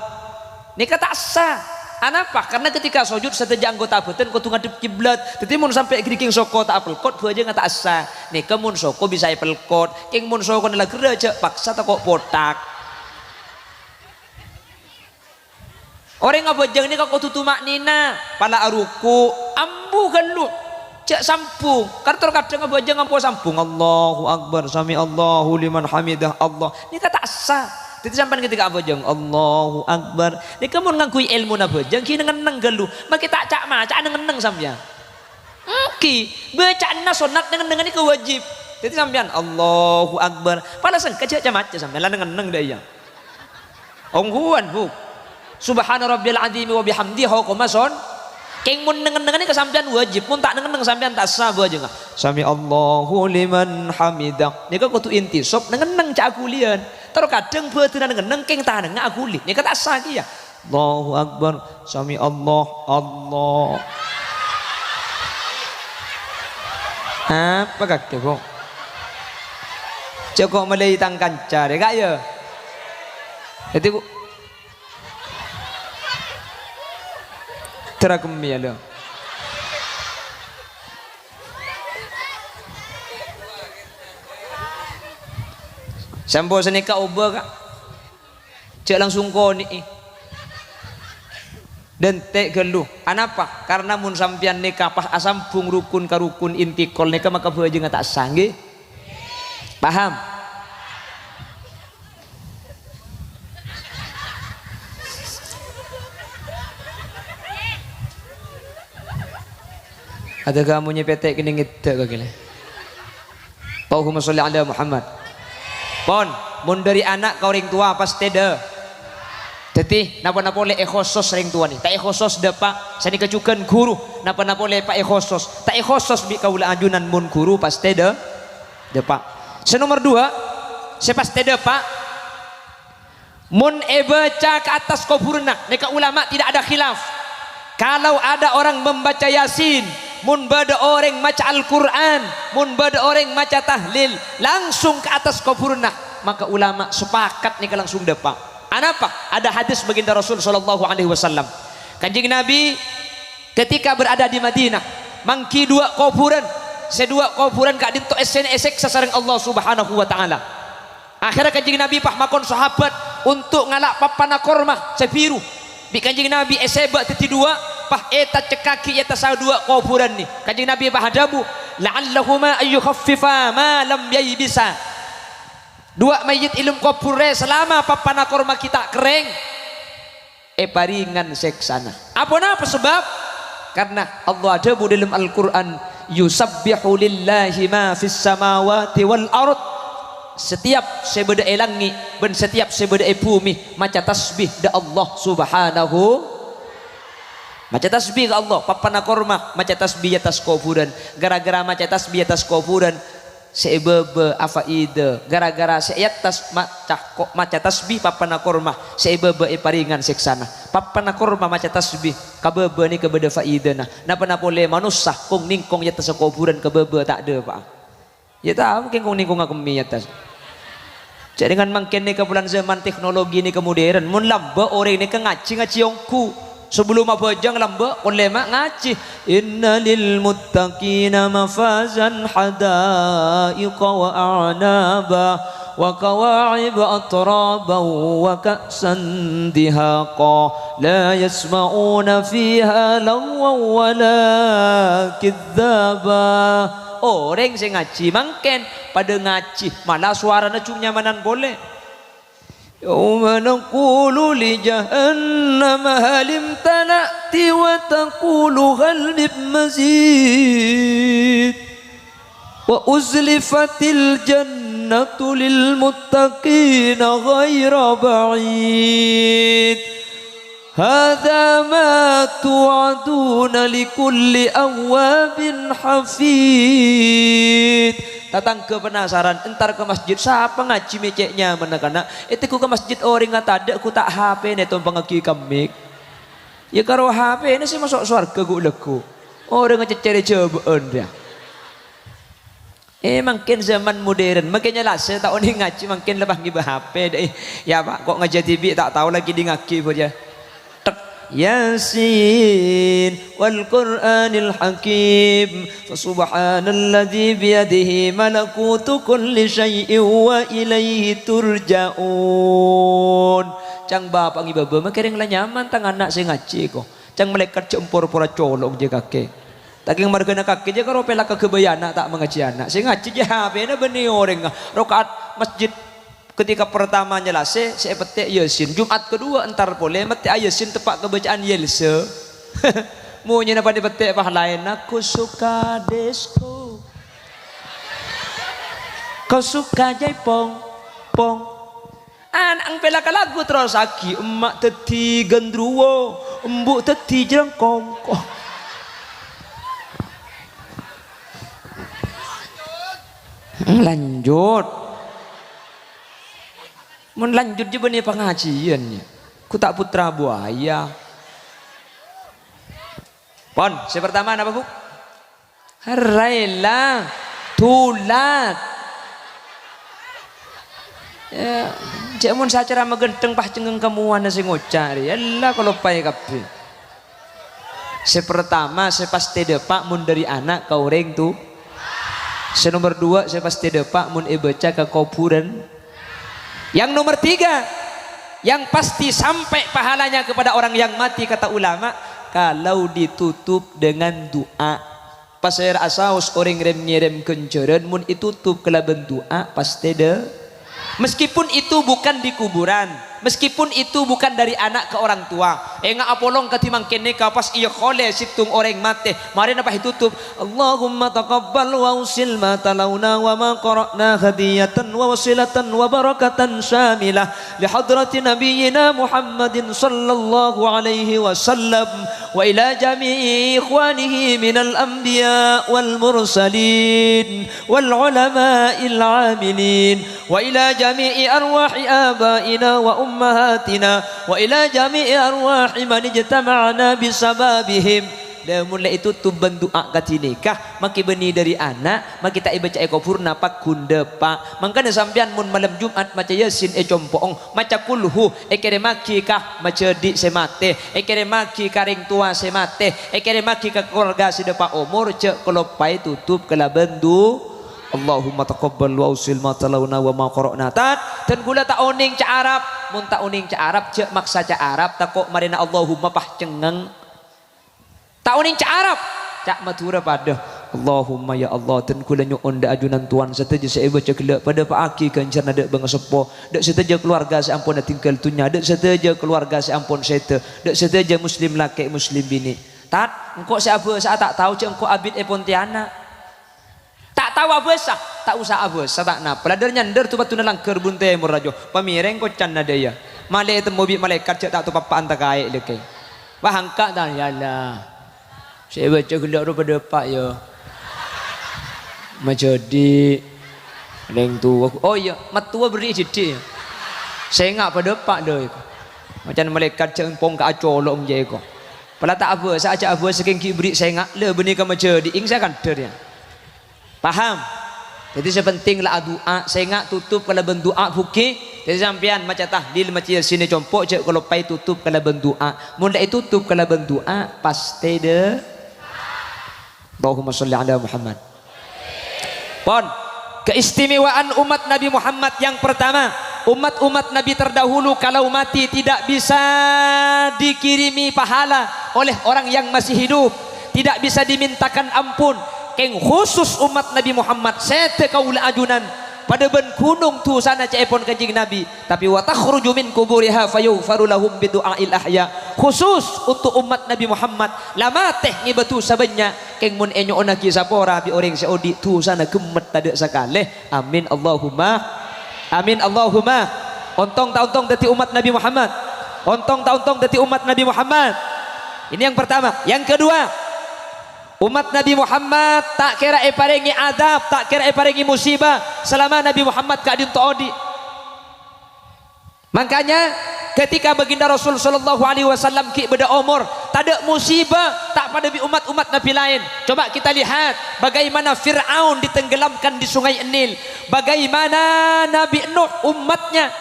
Nèka ta' essa. Anapa? Karna ketika sojud sadhâjâ anggota bhâdhân kodhu ngadhep kiblat. Dhâddhi mon sampè' ghârigghing soko ta' apelkot, bhâjângnga ta' essa. Nèka mon soko bisa èpelkot. Kèng mon sokona la ghârâ jhâ' paksa tako' pothak. Orèng abhâjâng nèka kodhu tuma'nina, pala aruku', ambu ghâllu, jhâ' sambung. Kan tor kadhâng abhâjâng ampo sambung, "Allahu Akbar, sami Allahu liman hamidah, Allah." Nèka ta' essa. Dhâddhi sampèyan ketika abhâjâng, "Allahu Akbar." Nèka mon ngangghuy èlmona bhâjâng, ghi' neng-enneng ghâllu. Makè ta' ca'-maca' neng-enneng sampèyan. Ènggi, bâca'anna sonnat, neng-ennengnga nèka wajib. Dhâddhi sampèyan, "Allahu Akbar." Pala sengka jhâ' ca-maca sampèyan, la neng-enneng dâ' iyâ. Ongghuwân, Bu. Subhana rabbiyal azimi wa bihamdi hokoma son. Kèng mon neng-ennengnga nèka sampèyan wajib, mon ta' neng-enneng sampèyan ta' essa bhâjângnga. Sami Allahu liman hamidah. Nèka kodhu intisab neng-enneng ca' aghuliyân. Tor kadhâng bhâdhânna neng-enneng kèng tanengnga aghuli. Nèka ta' essa kèya. Allahu Akbar. Sami Allah. Allah. Apa kakè, Bu? Jhâ' ko' malèi tang kanca rè, Ka', yâ. Dhâddhi, Bu, teragem yâ, lo. Sampo sanèka obâ, Ka'. Jhâ' langsung konè'è. Dântè' ghâllu. Anapa? Karna mon sampèyan nèka pas asambung rukun ka rukun intikol nèka maka bhâjângnga ta' essa, ngghi? Paham? Ada kamu nyepete kene ngedek kagile. Allahumma sholli ala Muhammad. Pon, mon dhari ana' ka orèng towa pas tedha. Dhâddhi, napa-napa pole ekhosos rèng towa ni. Ta' ekhosos dâpa', sanèka jugan ghuru, napa-napa pole pa' ekhosos. Ta' ekhosos bi' kaula ajunan mon ghuru pas tedha. Dâpa'. Sè nomer duwâ', sè pas tedha, Pa'. Mon èbâca ka attas kobhurânna, nèka ulama tidak ada khilaf. Kalau ada orang membaca Yasin, mon bâdâ orèng maca Al-Qur'an, mon bâdâ orèng maca tahlil, langsung ka attas kobhurânna, maka ulama sepakat nèka langsung dâpa'. Anapa? Ada hadis baginda Rasul sallallahu alaihi wasallam. Kanjeng Nabi ketika berada di Madinah, mangghi duwâ' kobhurân, sè duwâ' kobhurân ka'dinto essèna èsèksa sareng Allah Subhanahu wa Ta'ala. Akhèrra Kanjeng Nabi pas makon sahabat onto' ngala' pappana korma sè biru. Bi' Kanjeng Nabi èsèbâ' dhâddhi duwâ', pas ètacekkaghi è attassa duwâ' kobhurân ni. Kanjeng Nabi pas adhâbu, "La'allahuma ayyukhaffifa ma lam yaibisa." Duwâ' mayyit è lem kobhur rè salama pappana korma ghi' ta' kerrèng. Èparèngan sèksana. Aponapa sabâb? Karna Allah adhâbu dâlem Al-Qur'an, "Yusabbihu lillahi ma fis samawati wal ard." Setiap sè bâdâ è langngè' bân setiap sè bâdâ è bhumè maca tasbih dâ' Allah Subhanahu. Maca tasbih ka Allah, pappana korma maca tasbih è attas kobhurân. Gara-gara maca tasbih è attas kobhurân, sè è bâbâ afaida, gara-gara sè è attas maca ko-, maca tasbih pappana korma, sè è bâbâ èparèngan sèksana. Pappana korma maca tasbih, ka bâbâ nèka bâdâ faidana. Napa-napa polè manossa kong-nèngkong è attassa kobhurân ka bâbâ ta' dâpa'a. Yâ tao, kèng kong-nèngkongnga kemmè è attas. Jhâ' dengan mangkèn nèka bulân zaman teknologi nèka modern. Mon lambâ' orèng nèka ngajhi, ngajhi ongghu. Sabellumma abhâjâng lambâ', polè ma' ngajhi. "Inna lil muttaqina mafazan hadaiqa wa a'naba wa kawa'iba atraba wa ka'san dihaqa. La yasma'una fiha lagwan wa la kidzaba." Orèng sè ngajhi mangkèn padâ ngajhi, mala sowarana jhung nyamanan polè. يوم نقول لجهنم هل امتلأت وتقول هل من مزيد. وأزلفت الجنة للمتقين غير بعيد. هذا ما توعدون لكل أواب حفيظ. Tatangghâ penasaran, entar ka masjid, sapa ngajhi mè' cè' nyamana kana', ètegghu ka masjid orèngnga tadâ' ghu ta' H P-na ètompangngaghi ka mic. Ya karo H P-na sè maso' sowarghâ ghu-, lagghu. Orèngnga cèccèrè jhâbâ'ân rèya. Eh, mangkèn zaman modern, mangkèn nyalase ta' onèng ngajhi, mangkèn la pas ngibâ H P, dâi. Ya, Pak, kok ngajhi dhibi' ta' tao la kèdingngaghi, bhâjâ. Tek. Yasin, wal Qur'anil Hakim. Fa subhanalladzi biyadihi malakutu kulli syai'in wa ilaihi turja'un. Ca'na bapa' ngibâ, "Bâ, makèrèng la nyaman tang ana' sè ngajhi, ko'." Ca'na malaèkat jhâ' por-pora colo' jhâ' kakè. Sakèng marghâna kakè jhâ' karo pèlak kaghâbây ana' ta' mangajhi ana'. Sè ngajhi jhâ' H P-na bânnè orèngnga. Raka'at masjid ketika pertama nyalase, sè èpettè' Yasin. Jumat kedua entar polè, mettè'a Yasin teppa' kabâca'an Yelse. Monyèna padâ pettè' pas laènna, "Ku suka disko. Ku suka jaipong, pong." Ana' pèlakka lagghu terrossaghi, emma' dhâddhi gandruwo, embu' dhâddhi jrângkong. Lanjut. Mon lanjut jhâ' bânnè pangajiyân, ya. Ghu ta' putra buaya. Pon, sè pertama napa, Bu? Rèla, dulat. Ya, jhâ' mon sacara maghândhâng pas cengngeng kamowana sè ngoca' rè. Ella kaloppaè kabbhi. Sè pertama, sè pastè dâpa' mon dâri ana' ka orèng tu-, sè nomer dua, sè pastè dâpa' mon èbâca ka kobhurân. Yang nomor tiga, yang pasti sampai pahalanya kepada orang yang mati, kata ulama, kalau ditutup dengan doa. Pasèra saos orèng rèm-ngèrèm ghânjhârân mon ètotop kalabân du'a, pastè dâ-, meskipun itu bukan di kuburan, meskipun itu bukan dari anak ke orang tua. Enga' apolong kadhi mangkèn nèka pas èyakholè sèttong orèng matè, marèna pas ètotop, "Allahumma taqabbal wa ausil ma talauna wa ma qara'na hadiyatan wa wasilatan wa barakatan syamilah." Li hadrati nabiyyina Muhammadin sallallahu alaihi wasallam, wa ila jami'i ikhwanihi minal anbiya wal mursalin, wal ulama'il amilin, wa ila jami'i arwahi abaina wa ummahatina, wa ila jami'i arwahi man ijtama'na bisababihim. Lamon la ètotop bân du'a kadhi nèka, makè bânnè dâri ana', makè ta' èbâca'è kobhurna pagghun dâpa'. Mangkana sampèyan mon malem Jum'at maca Yasin è compo'na, maca Kulhu, èkèrèmmaghi ka majhâdhi' sè matè, èkèrèmmaghi ka rèng towa sè matè, èkèrèmmaghi ka kalowarga sè dâpa' omor, jhâ' kaloppaè totop kalabân du-, Allahumma taqabbal wa ausil ma talauna wa ma qara'na. Tad, dân kaulâ ta' onèng ca' Arab. Mon ta' onèng ca' Arab, jhâ' maksa ca' Arab, tako' marèna Allahumma pas cengngeng. Ta' onèng ca' Arab, ca' Madhurâ padâ. Allahumma, ya Allah, dân kaulâ nyo'on dâ' ajunan towan sadhâjâ sè èbâca ghellâ' padâpa'aghi ghânjhârânna dâ' bângaseppo, dâ' sadhâjâ kalowarga sè ampon adhingghâl dhunnya, dâ' sadhâjâ kalowarga sè ampon sèdhâ, dâ' sadhâjâ muslim lakè' muslim binè'. Tad, engko' sè abhâsa'a ta' tao jhâ' engko' abit è Pontianak. Ta' tao abhâsa, ta' osa abhâsa, ta' napa. Ladâr-nyandâr tu padduna langghâr bun tèmor rajo. Pamèrèng kocanna dâ' iyâ. Malè ètemmo bi' malaèkat jhâ' ta' topappa'an takaè' lèkè. Wah, angka' ta', ya Allah. Sè èbâca ghellâ' ropa dâpa', ya. Majhâdhi'. Rèng towa. Oh, iyâ, mattowa berri' jhidhi', ya. Sènga' padâpa', dâ', èko. Macan malaèkat jhâ' pongka'a colo' jhâ' èko. Pala ta' abhâsa, ajhâ' abhâsa kèng ghi' berri' sènga', la bânnè ka majhâdhi', ing sè kandhâr, ya. Paham? Dhâddhi sè penting la adu'a, sènga' totop kalabân du'a, bhugi. Dhâddhi sampèyan maca tahlil, maca Yasin è compo', jhâ' kaloppaè totop kalabân du'a. Mon la ètotop kalabân du'a, pastè dâ-, Allahumma sholli ala Muhammad. Pon, keistimewaan umat Nabi Muhammad yang pertama, umat-umat Nabi terdahulu kalau mati tidak bisa dikirimi pahala oleh orang yang masih hidup. Tidak bisa dimintakan ampun. Kèng khusus umat Nabi Muhammad, sèdhâ kaulâ ajunan. Padâ bân ghunong dhusana ca'èpon Kanjeng Nabi, tapè "wa takhruju min quburiha fayughfaru lahum bidu'ail ahya." Khusus untuk umat Nabi Muhammad, la matè ngèbâ dhusa bânnya', kèng mon ènyo'onnaghi sapora bi' orèng sè odi', dhusana ghemmet tadâ' sakalè. Amin Allahumma. Amin Allahumma. Ontong ta' ontong dhâddhi umat Nabi Muhammad? Ontong ta' ontong dhâddhi umat Nabi Muhammad? Ini yang pertama. Yang kedua, umat Nabi Muhammad ta' kèra èparèngè adhâb, ta' kèra èparèngè musibah salama Nabi Muhammad ka'dinto odi'. Mangkanya, ketika Baginda Rasul sallallahu alaihi wasallam ghi' bâdâ omor, tadâ' musibah ta' padâ bi' umat-umat Nabi laèn. Coba kita lihat bagaimana Fir'aun ditenggelamkan di Sungai Nil, bagaimana Nabi Nuh umatnya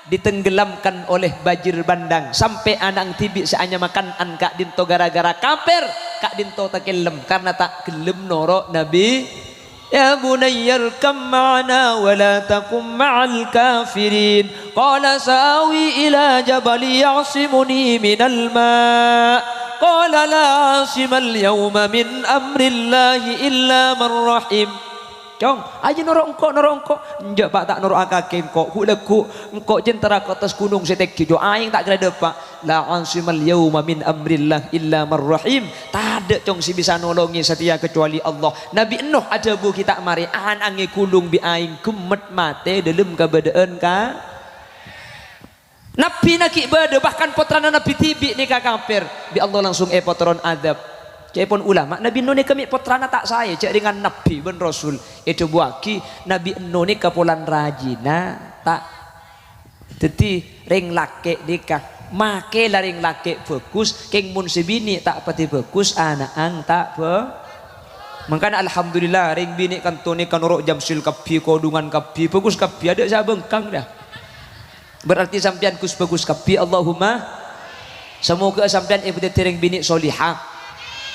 ditenggelamkan oleh bajir bandang, sampè' ana'na dhibi' sè anyama Kan'an ka'dinto gara-gara kafir, ka'dinto takellem karna ta' ghellem noro' Nabi. "Ya bunayyarkam ma'ana wa la takum ma'al kafirin." Qala sa'awi ila jabali ya'simuni minal ma'. Qala la 'asimal yauma min amrillahi illa man rahim. "Cong, ajâ noro' engko', noro' engko'." "Enjâ', Pa', ta' noro'a kakè engko'. Ghu'-, lagghu' engko' jhân tara ka attas ghunong sè tèngghi, Jo. Aèng ta' kèra dâpa'." "La 'asimal yauma min amrillah illa man rahim." Tadâ', Cong, sè bisa nolongè satèya kacuali Allah. Nabi Nuh adhâbu ghi' ta' marè, ana'na èghulung bi' aèng ghemmet matè dâlem kabâdâ'ân ka-, Nabbhina ghi' bâdâ, bahkan pottrana Nabbhi dhibi' nèka kafir, bi' Allah langsung èpatoron adhâb. Ca'èpon ulama, Nabbhi Nuh nèka mè' pottrana ta' saè, jhâ' rèngan nabbhi bân rasul. Èdhâbuwaghi, Nabbhi Nuh nèka polana rajina, ta'. Dhâddhi, rèng lakè' nèka, makè la rèng lakè' bhâghus, kèng mon sè binè' ta' patè bhâghus, ana'na ta' bhâ-, Mangkana, alhamdulillah, rèng binè' kanto nèka noro' jamsil kabbhi, kodhungan kabbhi, bhâghus kabbhi, adâ' sè abhângkang, dâ. Berarti sampèyan ghus-bhâghus kabbhi, Allahumma. Samoghâ sampèyan èpadhâddhi rèng binè' soliha.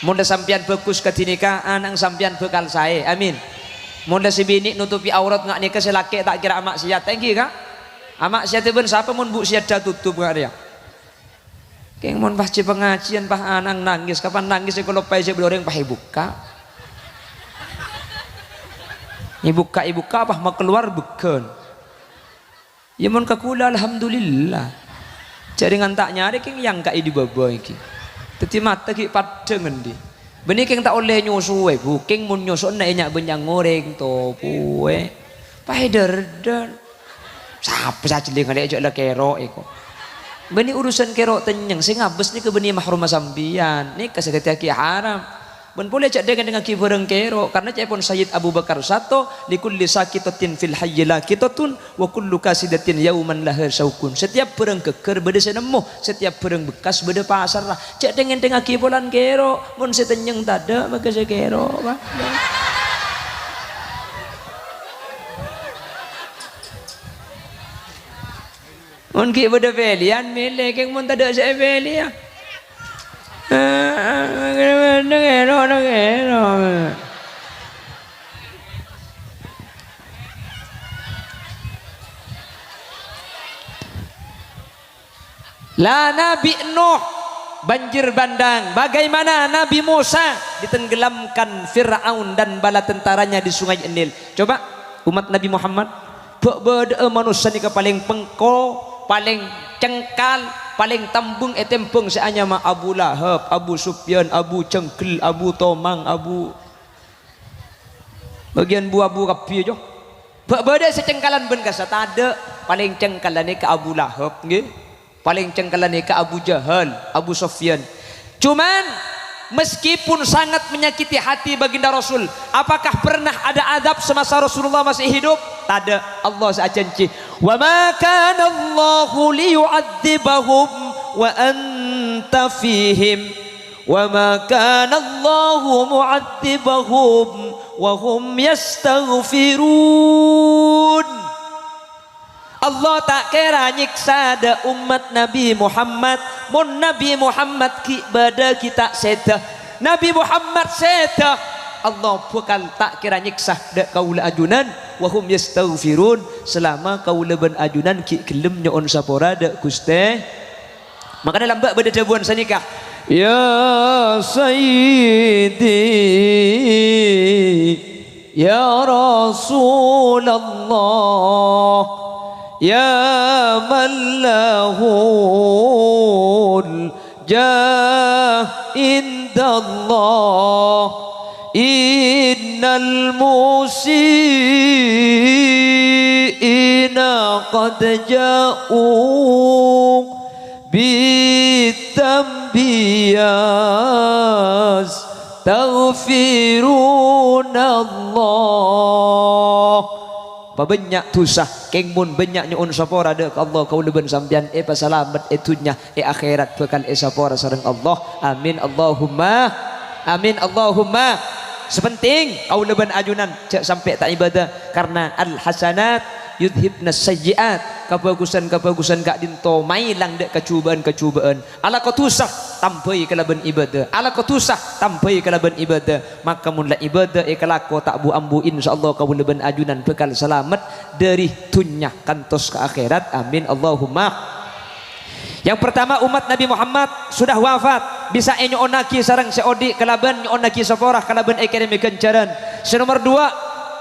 Mon la sampèyan bhâghus kadhi nèka, ana'na sampèyan bhâkal saè. Amin. Mon la sè binè' notobhi aurat nga' nèka, sè lakè' ta' kèra ama'siyat. Ènggi, Ka'? Ama'siyat bân sapa mon bu' sè adâ' totop nga' rèya? Kèng mon pas jhâ' pangajiân, pas ana'na nangès. Kapan nangès èkaloppaè sè bâdâ orèng, pas èbukka'. Èbukka'-èbukka', pas makalowar bâgân. Iyâ, mon ka kaulâ, alhamdulillah. Jhâ' rèngan ta' nyarè kèng èangka'è è bâbâ ènggi. Dhâddhi mata ghi' paddhâng andi'. Bânnè kèng ta' ollè nyosoè, Bu. Kèng mon nyosoè na' è nya'-bânnya'na orèng, to, Bu, è. Pas èdârdâr. Sapa sè ajhelling alè' jhâ' la kèro' èko. Bânnè urusan kèro' tennyeng, sè ngabâs nèka bânnè mahrumma sampèyan. Nèka sè dhâddhiyâghi haram. Bân polè jhâ' dhâng-èdhângngaghi bhârâng kèro', karna ca'èpon Sayyid Abu Bakar Sato, "Likulli saqitatin fil hayyi laqitatun, wa kullu qasidatin yauman laha syauqun." Setiap bhârâng ghâgghâr bâdâ sè nemmo, setiap bhârâng bekkas bâdâ pasarra. Jhâ' dhâng-èdhângngaghi polana kèro', mon sè tennyeng tadâ', maka sè kèro', Pak. Mon ghi' bâdâ pèlèyan, mèlè, kèng mon tadâ' sè èpèlèya. La Nabi Nuh, banjir bandang. Bagaimana Nabi Musa ditenggelamkan Fir'aun dan bala tentaranya di Sungai Nil? Coba, umat Nabi Muhammad, bâ'-, bâdâ'â manossa nèka palèng pengko, palèng cengkal, palèng tambung ètèmbhâng sè anyama Abu Lahab, Abu Sufyan, Abu Jangghel, Abu Tomang, Abu, bâgiyân bu-abu kabbhi, Jo. Bâ'-, bâdâ sè cengkalan bân kassa'? Tadâ', palèng cengkalan nèka Abu Lahab, ngghi. Palèng cengkalan nèka Abu Jahal, Abu Sufyan. Cuman, meskipun sangat menyakiti hati Baginda Rasul, apakah pernah ada adab semasa Rasulullah masih hidup? Tadâ'. Allah sè ajhânjhi, "Wa ma kana Allahu liyu'adzibahum wa anta fihim, wa ma kana Allahu mu'adzibahum wa hum yastaghfirun." Allah ta' kèra nyèksa dâ' ommat Nabbhi Muhammad, mon Nabbhi Muhammad ghi' bâdâ ghi' ta' sèdhâ. Nabbhi Muhammad sèdhâ, Allah bhâkal ta' kèra nyèksa dâ' kaulâ ajunan, wa hum yastaghfirun, salama kaulâ bân ajunan ghi' ghellem nyo'on sapora dâ' Ghustè. Mangkana lambâ' bâdâ dhâbuwân sanèka, "Ya Sayyidi, ya Rasul." رسول الله، يا من له الجاه عند الله، إن المسيئين قد جاءوا بالذنب يستغفرون الله. Pabânnya' dhusa, kèng mon bânnya' nyo'on sapora dâ' ka Allah, kaulâ bân sampèyan èpasalamet è dhunnya, è akhèrat bhâkal èsapora sareng Allah. Amin, Allahumma amin, Allahumma. Sè pentèng, kaulâ bân ajunan jhâ' sampè' ta' ibâdâ, karna al-hasanat yudhibnas sayyi'at. Kabhâghusân-kabhâghusân ka'dinto maèlang dâ' kajhubâ'ân-kajhubâ'ân. Alako dhusa, tambhâi kalabân ibâdâ. Alako dhusa, tambhâi kalabân ibâdâ. Maka mon la ibâdâ èkalako ta' bu-ambu, insyaallah kaulâ bân ajunan bhâkal salamet dâri dhunnya kantos ka akhèrat. Amin, Allahumma. Yang pertama, umat Nabi Muhammad sudah wafat, bisa ènyo'onnaghi sareng sè odi' kalabân nyo'onnaghi sapora kalabân èkèrèmè ghânjhârân. Sè nomer dua,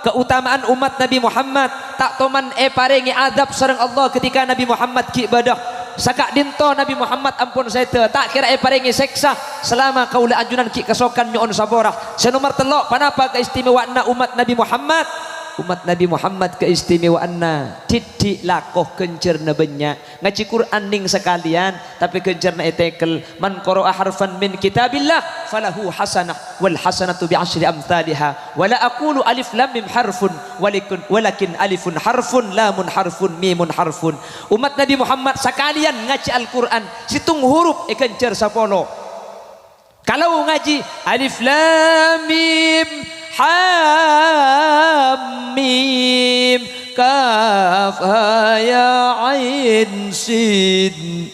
keutamaan umat Nabi Muhammad ta' toman èparèngè adhâb sareng Allah ketika Nabi Muhammad ghi' bâdâ. Saka'dinto Nabi Muhammad ampon sèdhâ, ta' kèra èparèngè sèksa salama kaulâ ajunan ghi' kasokan nyo'on sapora. Sè nomer tello', ponapa kaistimewaanna umat Nabi Muhammad? Umat Nabi Muhammad kaistimewaanna dhiddhi' lako ghânjhârna bânnya'. Ngajhi Qur'an nèng sakalèyan, tapè ghânjhârna ètèkel. "Man qara'a harfan min kitabillah falahu hasanah, wal hasanatu bi asyri amthaliha. Wa la aqulu alif lam mim harfun, walikun-, walakin alifun harfun, lamun harfun, mimun harfun." Umat Nabi Muhammad sakalèyan ngajhi Al-Qur'an, sèttong huruf èghânjhâr sapolo. Kalau ngajhi alif lam mim ha mim kaf ha ya ain sin.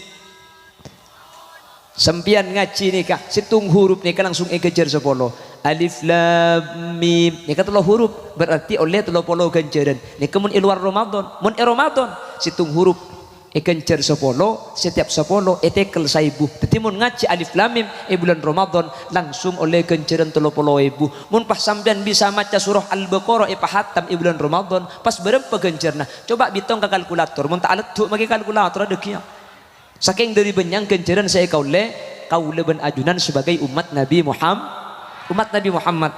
Sampèyan ngajhi nèka, sèttong huruf nèka langsung èghânjhâr sapolo. Alif lam mim. Nèka tello huruf, berarti ollè tello polo ghânjhârân. Nèka mon è lowar Ramadan. Mon è Ramadan, sèttong huruf èghânjhâr sapolo, setiap sapolo ètèkel saèbu. Dhâddhi, mon ngajhi Alif Lam Mim è bulân Ramadan, langsung ollè ghânjhârân tello polo èbu. Mon pas sampèyan bisa maca surah Al-Baqarah èpahatam è bulân Ramadan, pas bârâmpa ghânjhârna? Coba bitong ka kalkulator, mon ta' aleddhu' makè kalkulator adâghi, ya. Sakèng dâri bânnya'na ghânjhârân sè èkaollè kaulâ bân ajunan sebagai umat Nabi Muham-, umat Nabi Muhammad.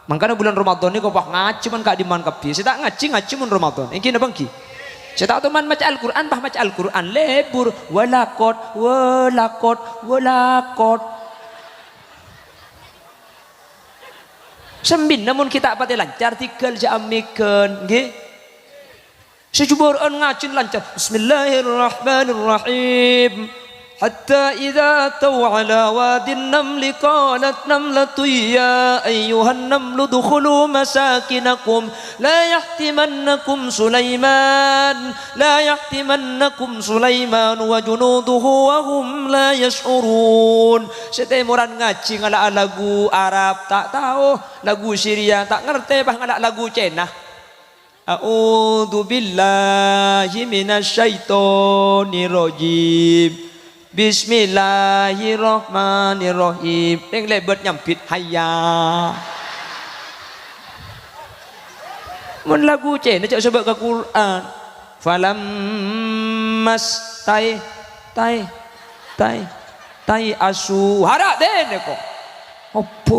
Mangkana bulân Ramadan nèko pas ngajhi man ka'dimman kabbhi. Sè ta' ngajhi, ngajhi mon Ramadan. Èngghi napa èngghi? Sè ta' toman maca Al-Qur'an, pas maca Al-Qur'an lebur. Walakot, walakot, walakot. Sembina mon ghi' ta' patè lancar, dhingghâl jhâ' ammèghân, èngghi? Sè jhubârâ'ân ngajhina lancar. Bismillahirrahmanirrahim. Hatta idza atau ala wadin namli qalat namlatun ya ayyuhan namlu udkhulu masakinakum la yahtimannakum Sulaiman, la yahtimannakum Sulaiman wa junuduhu wa hum la yash'urun. Sè tèmoran ngajhi ngala' lagu Arab ta' tao, lagu Syria ta' ngartè, pas ngala' lagu Cèna. A'udzubillahi minasyaitonirrajim. Bismillahirrahmanirrahim. Rèng lèbât nyambit, "Hayya." Mon lagu Cèna, jhâ' sobâ' ka Qur'an. Falammas tai, tai, tai, tai asu. Hara' dene ko. Opo?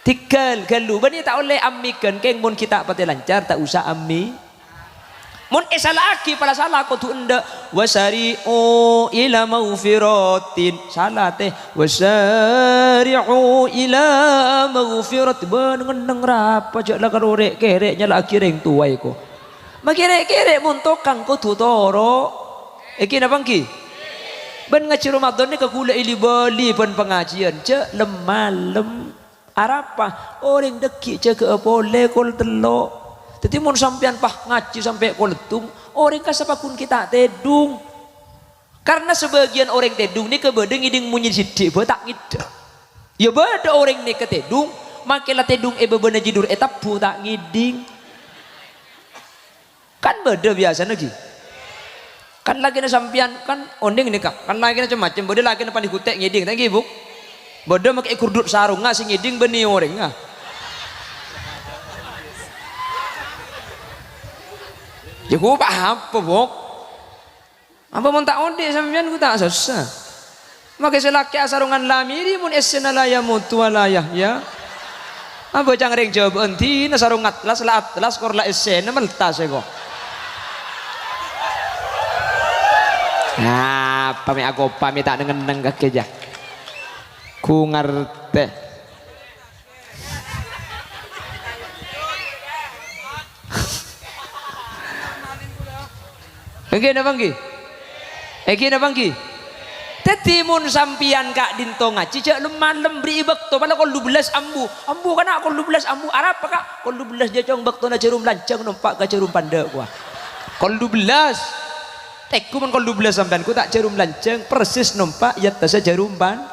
Dhingghâl ghâllu, bânnè ta' ollè ammèghân, kèng mon ghi' ta' patè lancar, ta' osa ammè-, mon èsala'aghi, pala sala, kodhu endâ', "Wasari'u ila maghfiratin." Sala, tè. "Wasari'u ila maghfiratin." Bân ngenneng rapa, jhâ' la karo rè'-kèrè' nyala'aghi rèng towa èko. Makè rè'-kèrè' mon tokang kodhu toro'. Èngghi napa èngghi? Bân ngajhi Ramadan nèka ghulâ èli-bâli bân pangajiân, jhâ' lem-malem. Arapa? Orèng dhâggi' jâgâ'â polè kol tello'. Dhâddhi, mon sampèyan pas ngajhi sampè' kol settong, orèng kassa' pagghun ghi' ta' tèdung. Karna sabâgiyân orèng tèdung nèka bâdâ ngèdhing monyè siddhi' bhâi ta' ngèdhing. Iyâ bâdâ orèng nèka tèdung, makè la tèdung è bâbâna jidhur ètebbhu ta' ngèdhing. Kan bâdâ biyasana, ghi. Kan lakèna sampèyan, kan onèng nèka, kan lakèna cem-macem, bâdâ lakèna panè ghuttè' ngèdhing, ta' èngghi, Bu? Bâdâ makè gurdhut sarongnga sè ngèdhing bânnè orèngnga. Ya, ghu apa, Bok? Apa mon ta' odi' sampèyan, ghu ta' sossa. Makè sè lakè' asarongan lamiri mon essèna la yamutu wa la yahya. Apa ca'na rèng Jhâbâ'ân dina sarong atlas, la atlas kor la essèna meltas èko. Apa mè' akopa mè' ta' neng-enneng kakè jâ. Ghu ngartè. Èngghi napa èngghi? Èngghi napa èngghi? Dhâddhi mon sampèyan ka'dinto ngajhi, jhâ' lem-malem, bherri'i bâkto, pala kol dubellâs ambu. Ambu, kana' kol dubellâs ambu. Arapa, Ka'? Kol dubellâs jâ, Cong, bâktona jhârum lanjhâng nompa' ka jhârum pandâ', kowa. Kol dubellâs. Tèngghu mon kol dubellâs sampèyan, ghu ta' jhârum lanjhâng, persis nompa' è attassa jhârum pan-,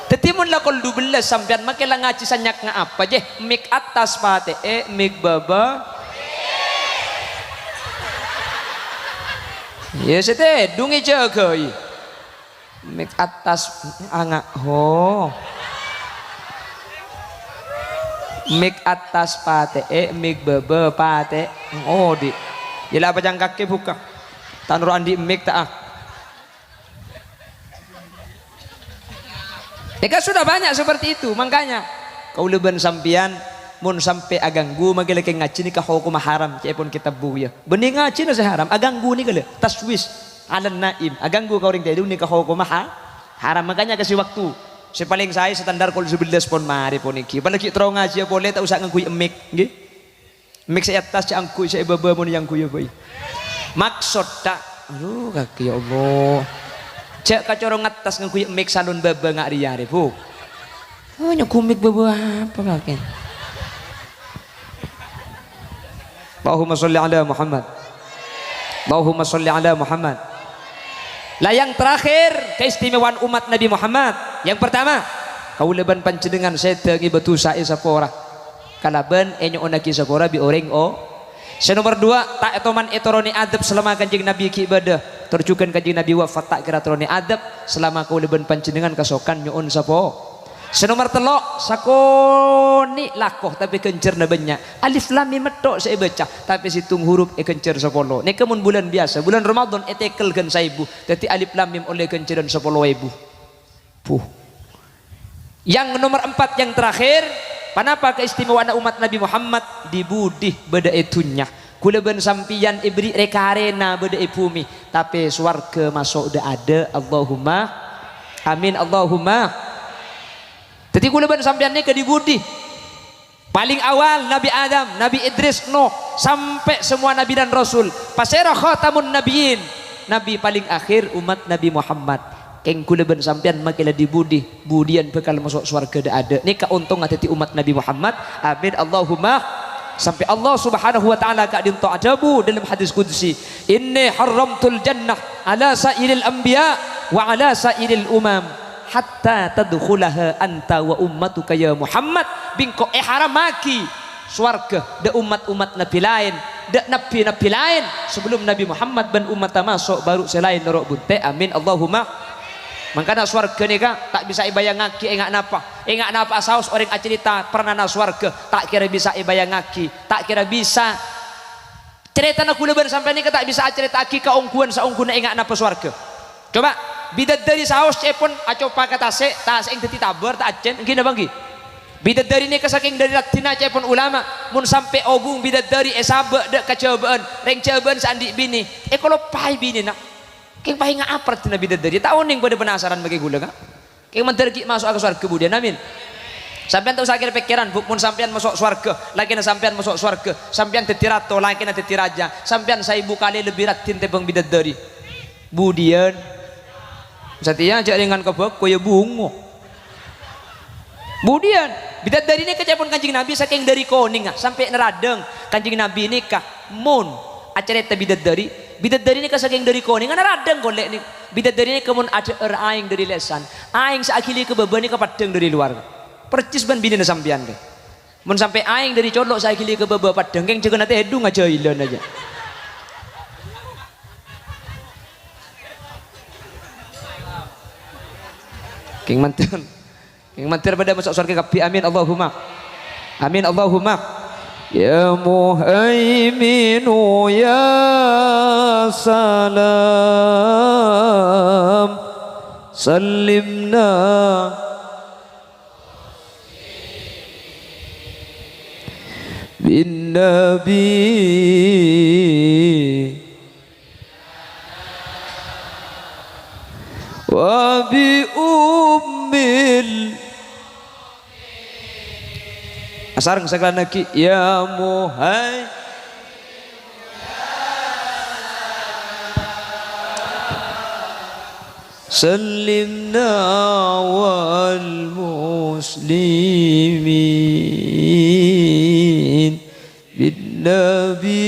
Dhâddhi, mon la kol dubellâs sampèyan makè la ngajhi sanyakna apa, jè? Mik attas patè'è, mik bâbâ. Yâ, sè tèdhung èjâgâi. Mik attas anga-, ho. Mik attas patè'è, mik bâbâ patè'. Odi'. Yâ la apa cangkakkè buka. Ta' noro' andi' mik ta', ah. Nèka sudah banyak seperti itu, makanya kaulâ bân sampèyan mon sampè' aganggu makè lakè ngajhi nèka hokomma haram, ca'èpon kitab Bughya. Bânnè ngajhina sè haram, aganggu nèka lho, taswis 'alan naim, aganggu ka orèng tèdhung nèka hokomma ha-, haram. Makanya kasih waktu. Sè palèng saè standar kol sabellâs pon marè pon èngghi. Apalagi terro ngajhiyâ polè ta' osa ngangghuy mik, ngghi. Mik sè è attas jhâ' angghuy, sè è bâbâ mon èyangghuy bhâi. Maksod ta', adu, kakè, ya Allah. Jhâ' kacorong attas ngangghuy mik salon bâbâ nga' rèya arè, Bu. Oh, nyangghu mik bâbâ apa kakè? Allahumma sholli ala Muhammad. Allahumma sholli ala Muhammad. Lah, yang terakhir, keistimewaan umat Nabi Muhammad. Yang pertama, kaulâ bân panjhennengngan sèdhâ ngibâ dhusa èsapora kalabân ènyo'onnaghi sapora bi' orèng o-, sè nomer duwâ', ta' ètoman ètoronè adhâb salama Kanjeng Nabi ghi' bâdâ, tor jhughân Kanjeng Nabi wafat ta' kèra toronè adhâb salama kaulâ bân panjhennengngan kasokan nyo'on sapo-, Sè nomer tello', sakonè' lako, tapè ghânjhârna bânnya'. Alif Lam Mim metto' sè èbâca, tapè sèttong huruf èghânjhâr sapolo. Nèka mon bulân biyasa, bulân Ramadan ètèkel ghân saèbu. Dhâddhi Alif Lam Mim ollè ghânjhârân sapolo èbu. Puh. Yang nomor empat, yang terakhir, ponapa keistimewaanna umat Nabi Muhammad? Di budi bâdâ è dhunnya. Kaulâ bân sampèyan èberri' rè-karèna bâdâ è bhumè, tapè sowarghâ maso' dâ'-adâ'. Allahumma amin, Allahumma. Dhâddhi kaulâ bân sampèyan nèka di budi. Palèng awal Nabi Adam, Nabi Idris, Nuh, sampè' samowa nabi dan rasul. Pasèra khatamun nabiyyin? Nabi palèng akhir, umat Nabi Muhammad. Kèng kaulâ bân sampèyan makè la di budi, budiyân bhâkal maso' sowarghâ dâ'-adâ'. Nèka ontongnga dhâddhi umat Nabi Muhammad. Amin, Allahumma. Sampè' Allah Subhanahu wa Ta'ala ka'dinto adhâbu dâlem hadis qudsi, "Inni harramtul jannah ala sa'iril anbiya wa ala sa'iril umam, hatta tadkhulaha anta wa ummatuka ya Muhammad." Bi' engko' èharammaghi sowarghâ dâ' ommat-ommat nabbhi laèn, dâ' nabbhi-nabbhi laèn, sabellum Nabbhi Muhammad bân ommatta maso', bâru' sè laèn noro' bunte'. Amin, Allahumma. Mangkana sowarghâ nèka ta' bisa èbâjângaghi enga' napa. Enga' napa saos orèng acarèta pernana sowarghâ, ta' kèra bisa èbâjângaghi, ta' kèra bisa. Carètana kaulâ bân sampèyan nèka ta' bisa acarèta'aghi kaongghuwân saongghuna enga' napa sowarghâ. Coba, bidadari saos ca'èpon acopa ka tasè', tasè'na dhâddhi tabâr, ta' accèn, èngghi napa èngghi? Bidadari nèka sakèng dâri raddhinna ca'èpon ulama, mon sampè' obung bidadari èsabâ' dâ' ka Jhâbâ'ân, rèng Jhâbâ'ân sè andi' binè, èkaloppaè binèna. Kèng paènga' apa raddhinna bidadari? Ta' onèng padâ penasaran makè kaulâ, Ka'? Kèng mandhâr ghi' maso'a ka sowarghâ budiyân, amin. Sampèyan ta' osa kèr-pèkkèran, Bu, mon sampèyan maso' sowarghâ, lakèna sampèyan maso' sowarghâ, sampèyan dhâddhi rato, lakèna dhâddhi rajâ, sampèyan saèbu kalè lebbi raddhin tèmbhâng bidadari. Budiyân? Satèya jhâ' rèngan ka bhâko, yâ bungo. Budiyân? Bidadari nèka ca'èpon Kanjeng Nabi sakèng dâri konèngnga sampè' naradhâng. Kanjeng Nabi nèka mon acarèta bidadari, bidadari nèka sakèng dâri konèngnga naradhâng kolè' nè-, bidadari nèka mon adhâ'âr aèng dâri lèsan, aèng sè aghili ka bâbâ nèka paddhâng dâri lowar. Percis bân binèna sampèyan, rè. Mon sampè' aèng dâri colo' sè aghili ka bâbâ paddhâng, kèng jhâghâna tèdhung ajhâilan ajâ. Kèng mandhâr, kèng mandhâr padâ maso' sowarghâ kabbhi, amin, Allahumma. Amin, Allahumma. Ya Muhaiminu, ya Salam, sallimna bin Nabi wa bi ummil. Asareng sakalangkong, ya Muhai. Sallimna wal muslimin bin Nabi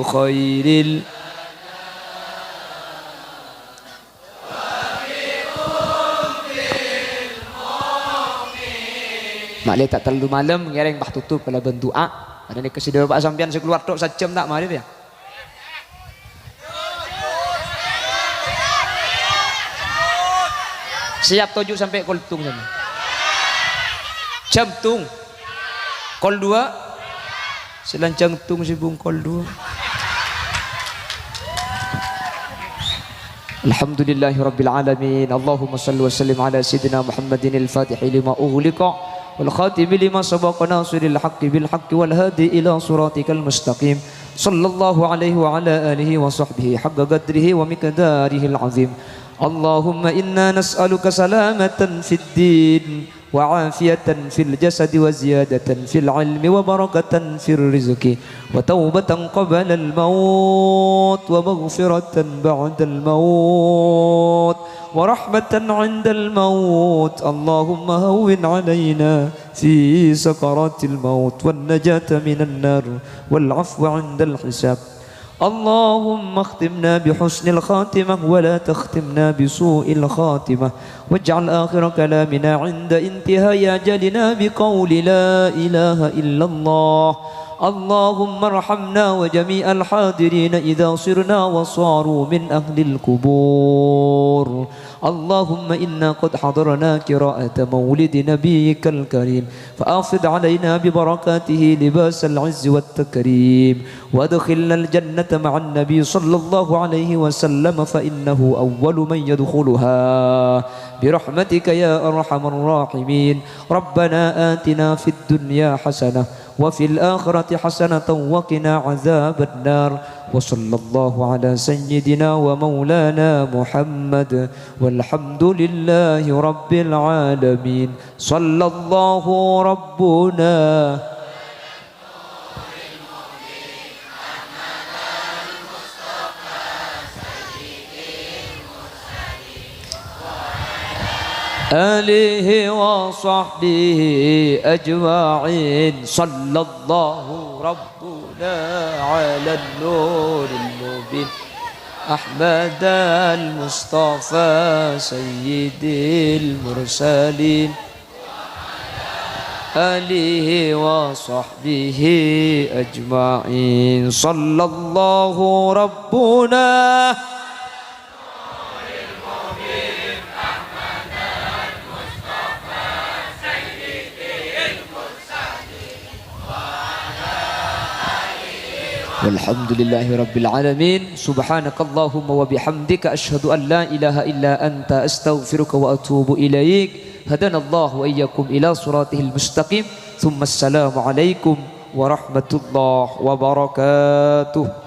khairil. Ma'lè ta' tello malem ngèrèng patotop kalabân du'a. Karana nèka sè dâpa' sampèyan sè kalowar tok sajjhâm ta' marè, ya. Siap toju' sampè' kol tung sampèyan. Jhâm tung. Kol duwâ'. Sè lanjhâng tung sè bungkol duwâ'. Alhamdulillahirabbil alamin. Allahumma shalli wa sallim ala sayyidina Muhammadin al-fatihi lima ughliqa wal khatimi lima sabaqa nasiril haqqi bil haqqi wal hadi ila siratikal mustaqim. Sallallahu alaihi wa ala alihi wa sahbihi haqqa qadrihi wa miqdarihil azim. Allahumma inna nas'aluka salamatan fid din wa afiyatan fil jasadi wa ziyadatan fil ilmi wa barakatan fir rizqi wa taubatan qablal maut wa maghfiratan ba'dal maut wa rahmatan 'indal maut. Allahumma hawwin 'alaina fi sakaratil maut wan najata minan nar wal 'afwa 'indal hisab. اللهم اختمنا بحسن الخاتمة ولا تختمنا بسوء الخاتمة، واجعل آخر كلامنا عند انتهاء أجلنا بقول لا إله إلا الله. اللهم ارحمنا وجميع الحاضرين إذا صرنا وصاروا من أهل القبور. اللهم إنا قد حضرنا قراءة مولد نبيك الكريم، فأفض علينا ببركاته لباس العز والتكريم، وأدخلنا الجنة مع النبي صلى الله عليه وسلم، فإنه أول من يدخلها، برحمتك يا أرحم الراحمين. ربنا آتنا في الدنيا حسنة وفي الآخرة حسنة وقنا عذاب النار. وصلى الله على سيدنا ومولانا محمد، والحمد لله رب العالمين. صلى الله ربنا آله وصحبه أجمعين. صلى الله ربنا على النور المبين أحمد المصطفى سيد المرسلين آله وصحبه أجمعين. صلى الله ربنا والحمد لله رب العالمين. سبحانك اللهم وبحمدك، أشهد أن لا إله إلا أنت، أستغفرك وأتوب إليك. هدانا الله وإياكم إلى صراطه المستقيم. ثم السلام عليكم ورحمة الله وبركاته.